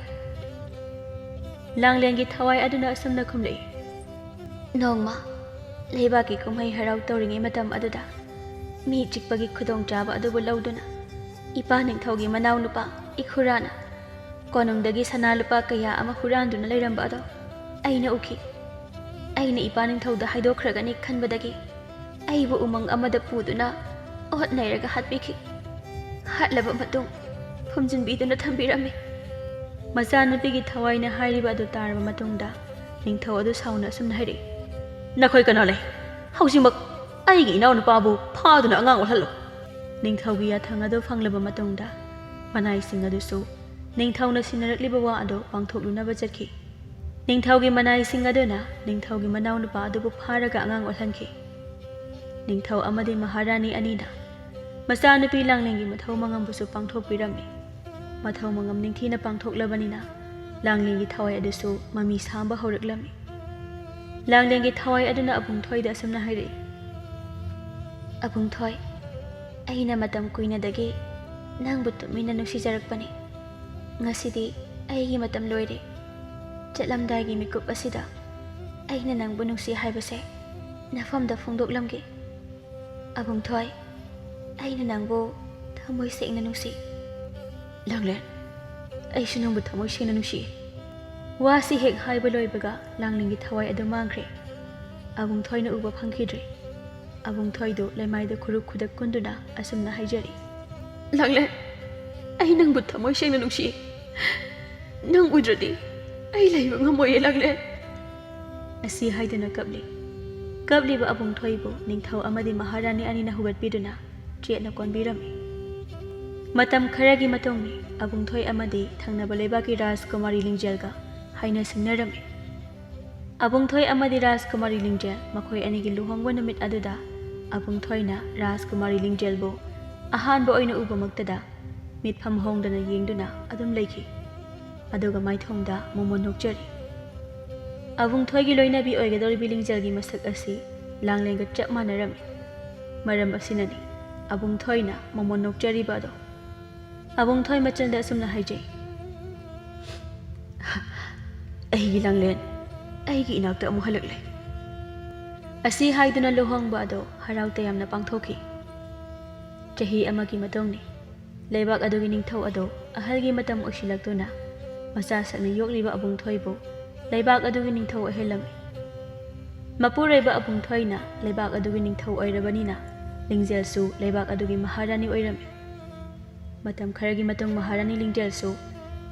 ꯂꯥꯡꯂꯦꯟꯒꯤ ꯊꯋꯥꯏ ꯑꯗꯨꯅ ꯑꯁꯨꯝꯅ ꯈꯨꯝꯂꯛꯏ, "ꯅꯣꯡꯃ ꯂꯩꯕꯥꯛꯀꯤ ꯀꯨꯝꯍꯩ ꯍꯔꯥꯎ ꯇꯧꯔꯤꯉꯩ ꯃꯇꯝ ꯑꯗꯨꯗ ꯃꯤ ꯆꯤꯛꯄꯒꯤ ꯈꯨꯗꯣꯡꯆꯥꯕ ꯑꯗꯨꯕꯨ ꯂꯧꯗꯨꯅ ꯏꯄꯥ ꯅꯤꯡꯊꯧꯒꯤ ꯃꯅꯥꯎꯅꯨꯄꯥ ꯏꯈꯨꯔꯥꯅ ꯀꯣꯅꯨꯡꯗꯒꯤ ꯁꯅꯥ ꯂꯨꯄꯥ ꯀꯌꯥ ꯑꯃ ꯍꯨꯔꯥꯟꯗꯨꯅ ꯂꯩꯔꯝꯕ ꯑꯗꯣ ꯑꯩꯅ ꯎꯈꯤ꯫ ꯑꯩꯅ ꯏꯄꯥ ꯅꯤꯡꯊꯧꯗ ꯍꯥꯏꯗꯣꯛꯈ꯭ꯔꯒꯅꯤ ꯈꯟꯕꯗꯒꯤ ꯑꯩꯕꯨ ꯎꯃꯪ ꯑꯃꯗ ꯄꯨꯗꯨꯅ ꯑꯣꯠ ꯅꯩꯔꯒ ꯍꯥꯠꯄꯤꯈꯤ꯫ ꯍꯥꯠꯂꯕ ꯃꯇꯨꯡ ꯐꯨꯝꯖꯤꯟꯕꯤꯗꯨꯅ ꯊꯝꯕꯤꯔꯝꯃꯤ꯫" ꯃꯆꯥꯅꯨꯄꯤꯒꯤ ꯊꯋꯥꯏꯅ ꯍꯥꯏꯔꯤꯕ ꯑꯗꯨ ꯇꯥꯔꯕ ꯃꯇꯨꯡꯗ ꯅꯤꯡꯊꯧ ꯑꯗꯨ ꯁꯥꯎꯅ ꯑꯁꯨꯝꯅ ꯍꯥꯏꯔꯛꯏ, "ꯅꯈꯣꯏ ꯀꯅꯥ ꯂꯩ? ꯍꯧꯖꯤꯛꯃꯛ ꯑꯩꯒꯤ ꯏꯅꯥꯎꯅꯨꯄꯥꯕꯨ ꯐꯥꯗꯨꯅ ꯑꯉꯥꯡ ꯑꯣꯜꯍꯜꯂꯨ꯫" ꯅꯤꯡꯊꯧꯒꯤ ꯌꯥꯊꯪ ꯑꯗꯨ ꯐꯪꯂꯕ ꯃꯇꯨꯡꯗ ꯃꯅꯥꯏꯁꯤꯡ ꯑꯗꯨꯁꯨ ꯅꯤꯡꯊꯧꯅ ꯁꯤꯟꯅꯔꯛꯂꯤꯕ ꯋꯥ ꯑꯗꯨ ꯄꯥꯡꯊꯣꯛꯂꯨꯅꯕ ꯆꯠꯈꯤ꯫ ꯅꯤꯡꯊꯧꯒꯤ ꯃꯅꯥꯏꯁꯤꯡ ꯑꯗꯨꯅ ꯅꯤꯡꯊꯧꯒꯤ ꯃꯅꯥꯎꯅꯨꯄꯥ ꯑꯗꯨꯕꯨ ꯐꯥꯔꯒ ꯑꯉꯥꯡ ꯑꯣꯜꯍꯟꯈꯤ꯫ ꯅꯤꯡꯊꯧ ꯑꯃꯗꯤ ꯃꯍꯥꯔꯥꯅꯤ ꯑꯅꯤꯅ ꯃꯆꯥꯅꯨꯄꯤ ꯂꯥꯡꯂꯦꯟꯒꯤ ꯃꯊꯧ ꯃꯉꯝꯕꯨꯁꯨ ꯄꯥꯡꯊꯣꯛꯄꯤꯔꯝꯃꯤ꯫ ꯃꯊꯧ ꯃꯉꯝ ꯅꯤꯡꯊꯤꯅ ꯄꯥꯡꯊꯣꯛꯂꯕꯅꯤꯅ ꯂꯥꯡꯂꯦꯟꯒꯤ ꯊꯋꯥꯏ ꯑꯗꯨꯁꯨ ꯃꯃꯤ ꯁꯥꯝꯕ ꯍꯧꯔꯛꯂꯝꯃꯤ꯫ ꯂꯥꯡꯂꯦꯟꯒꯤ ꯊꯋꯥꯏ ꯑꯗꯨꯅ ꯑꯕꯨꯡꯊꯣꯏꯗ ꯑꯁꯨꯝꯅ ꯍꯥꯏꯔꯛꯏ, "ꯑꯕꯨꯡꯊꯣꯏ, ꯑꯩꯅ ꯃꯇꯝ ꯀꯨꯏꯅꯗꯒꯤ ꯅꯪꯕꯨ ꯇꯨꯃꯤꯟꯅ ꯅꯨꯡꯁꯤꯖꯔꯛꯄꯅꯤ꯫ ꯉꯁꯤꯗꯤ ꯑꯩꯒꯤ ꯃꯇꯝ ꯂꯣꯏꯔꯦ꯫ ꯆꯠꯂꯝꯗꯥꯏꯒꯤ ꯃꯤꯀꯨꯞ ꯑꯁꯤꯗ ꯑꯩꯅ ꯅꯪꯕꯨ ꯅꯨꯡꯁꯤ ꯍꯥꯏꯕꯁꯦ ꯅꯐꯝꯗ ꯐꯣꯡꯗꯣꯛꯂꯝꯒꯦ꯫ ꯑꯕꯨꯡꯊꯣꯏ, ꯑꯩꯅ ꯅꯪꯕꯨ ꯊꯃꯣꯏ ꯁꯦꯡꯅ ꯅꯨꯡꯁꯤ꯫" "ꯂꯥꯡꯂꯦꯟ, ꯑꯩꯁꯨ ꯅꯪꯕꯨ ꯊꯃꯣꯏ ꯁꯦꯡꯅ ꯅꯨꯡꯁꯤ꯫" ꯋꯥꯁꯤ ꯍꯦꯛ ꯍꯥꯏꯕ ꯂꯣꯏꯕꯒ ꯂꯥꯡꯂꯦꯟꯒꯤ ꯊꯋꯥꯏ ꯑꯗꯨ ꯃꯥꯡꯈ꯭ꯔꯦ꯫ ꯑꯕꯨꯡꯊꯣꯏꯅ ꯎꯕ ꯐꯪꯈꯤꯗ꯭ꯔꯦ꯫ ꯑꯕꯨꯡꯊꯣꯏꯗꯨ ꯂꯩꯃꯥꯏꯗ ꯈꯨꯔꯨꯛ ꯈꯨꯗꯛ ꯀꯨꯟꯗꯨꯅ ꯑꯁꯨꯝꯅ ꯍꯥꯏꯖꯔꯤ, "ꯂꯥꯡꯂꯦꯟ, ꯑꯩ ꯅꯪꯕꯨ ꯊꯃꯣꯏ ꯁꯦꯡꯅ ꯅꯨꯡꯁꯤ꯫ ꯅꯪ ꯎꯗ꯭ꯔꯗꯤ ꯑꯩ ꯂꯩꯕ ꯉꯝꯃꯣꯏꯌꯦ, ꯂꯥꯡꯂꯦꯟ꯫" ꯑꯁꯤ ꯍꯥꯏꯗꯨꯅ ꯀꯞꯂꯤ꯫ ꯀꯞꯂꯤꯕ ꯑꯕꯨꯡꯊꯣꯏꯕꯨ ꯅꯤꯡꯊꯧ ꯑꯃꯗꯤ ꯃꯍꯥꯔꯥꯅꯤ ꯑꯅꯤꯅ ꯍꯧꯒꯠꯄꯤꯗꯨꯅ ꯆꯦꯠꯅ ꯀꯣꯟꯕꯤꯔꯝꯃꯤ꯫ ꯃꯇꯝ ꯈꯔꯒꯤ ꯃꯇꯨꯡꯅꯤ, ꯑꯕꯨꯡꯊꯣꯏ ꯑꯃꯗꯤ ꯊꯪꯅꯕ ꯂꯩꯕꯥꯛꯀꯤ ꯔꯥꯖꯀꯨꯃꯥꯔꯤ ꯂꯤꯡꯖꯦꯜꯒ ꯍꯥꯏꯅ ꯁꯤꯡꯅꯔꯝꯃꯤ꯫ ꯑꯕꯨꯡꯊꯣꯏ ꯑꯃꯗꯤ ꯔꯥꯖꯀꯨꯃꯥꯔꯤ ꯂꯤꯡꯖꯦꯜ ꯃꯈꯣꯏ ꯑꯅꯤꯒꯤ ꯂꯨꯍꯣꯡꯕ ꯅꯨꯃꯤꯠ ꯑꯗꯨꯗ ꯑꯕꯨꯡꯊꯣꯏꯅ ꯔꯥꯖꯀꯨꯃꯥꯔꯤ ꯂꯤꯡꯖꯦꯜꯕꯨ ꯑꯍꯥꯟꯕ ꯑꯣꯏꯅ ꯎꯕꯃꯛꯇꯗ ꯃꯤꯠꯐꯝ ꯍꯣꯡꯗꯅ ꯌꯦꯡꯗꯨꯅ ꯑꯗꯨꯝ ꯂꯩꯈꯤ꯫ ꯑꯗꯨꯒ ꯃꯥꯏꯊꯣꯡꯗ ꯃꯣꯃꯣꯟ ꯅꯣꯛꯆꯔꯤ꯫ ꯑꯕꯨꯡꯊꯣꯏꯒꯤ ꯂꯣꯏꯅꯕꯤ ꯑꯣꯏꯒꯗꯧꯔꯤꯕꯤ ꯂꯤꯡꯖꯦꯜꯒꯤ ꯃꯁꯛ ꯑꯁꯤ ꯂꯥꯡꯂꯦꯟꯒ ꯆꯞ ꯃꯥꯟꯅꯔꯝꯃꯤ꯫ ꯃꯔꯝ ꯑꯁꯤꯅꯅꯤ ꯑꯕꯨꯡꯊꯣꯏꯅ ꯃꯣꯃꯣꯟ ꯅꯣꯛꯆꯔꯤꯕ ꯑꯗꯣ꯫ ꯑꯕꯨꯡꯊꯣꯏ ꯃꯆꯜꯗ ꯑꯁꯨꯝꯅ ꯍꯥꯏꯖꯩ, "ꯑꯩꯒꯤ ꯂꯥꯡꯂꯦꯟ ꯑꯩꯒꯤ ꯏꯅꯥꯛꯇ ꯑꯃꯨꯛ ꯍꯜꯂꯛꯂꯦ꯫" ꯑꯁꯤ ꯍꯥꯏꯗꯨꯅ ꯂꯨꯍꯣꯡꯕ ꯑꯗꯣ ꯍꯔꯥꯎ ꯇꯌꯥꯝꯅ ꯄꯥꯡꯊꯣꯛꯈꯤ꯫ ꯆꯍꯤ ꯑꯃꯒꯤ ꯃꯇꯨꯡꯅꯤ꯫ ꯂꯩꯕꯥꯛ ꯑꯗꯨꯒꯤ ꯅꯤꯡꯊꯧ ꯑꯗꯣ ꯑꯍꯜꯒꯤ ꯃꯇꯝ ꯑꯣꯏꯁꯤꯜꯂꯛꯇꯨꯅ ꯃꯆꯥ ꯁꯛꯅ ꯌꯣꯛꯂꯤꯕ ꯑꯕꯨꯡꯊꯣꯏꯕꯨ ꯂꯩꯕꯥꯛ ꯑꯗꯨꯒꯤ ꯅꯤꯡꯊꯧ ꯑꯣꯏꯍꯜꯂꯝꯃꯤ꯫ ꯃꯄꯨꯔꯣꯏꯕ ꯑꯕꯨꯡꯊꯣꯏꯅ ꯂꯩꯕꯥꯛ ꯑꯗꯨꯒꯤ ꯅꯤꯡꯊꯧ ꯑꯣꯏꯔꯕꯅꯤꯅ ꯂꯤꯡꯖꯦꯜꯁꯨ ꯂꯩꯕꯥꯛ ꯑꯗꯨꯒꯤ ꯃꯍꯥꯔꯥꯅꯤ ꯑꯣꯏꯔꯝꯃꯤ꯫ ꯃꯇꯝ ꯈꯔꯒꯤ ꯃꯇꯨꯡ ꯃꯍꯥꯔꯥꯅꯤ ꯂꯤꯡꯖꯦꯜꯁꯨ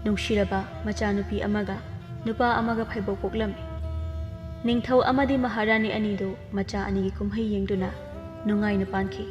ꯅꯨꯡꯁꯤꯔꯕ ꯃꯆꯥꯅꯨꯄꯤ ꯑꯃꯒ ꯅꯨꯄꯥ ꯑꯃꯒ ꯐꯩꯕꯣꯛ ꯄꯣꯛꯂꯝꯃꯤ꯫ ꯅꯤꯡꯊꯧ ꯑꯃꯗꯤ ꯃꯍꯥꯔꯥꯅꯤ ꯑꯅꯤꯗꯨ ꯃꯆꯥ ꯑꯅꯤꯒꯤ ꯀꯨꯝꯍꯩ ꯌꯦꯡꯗꯨꯅ ꯅꯨꯡꯉꯥꯏꯅ ꯄꯥꯟꯈꯤ꯫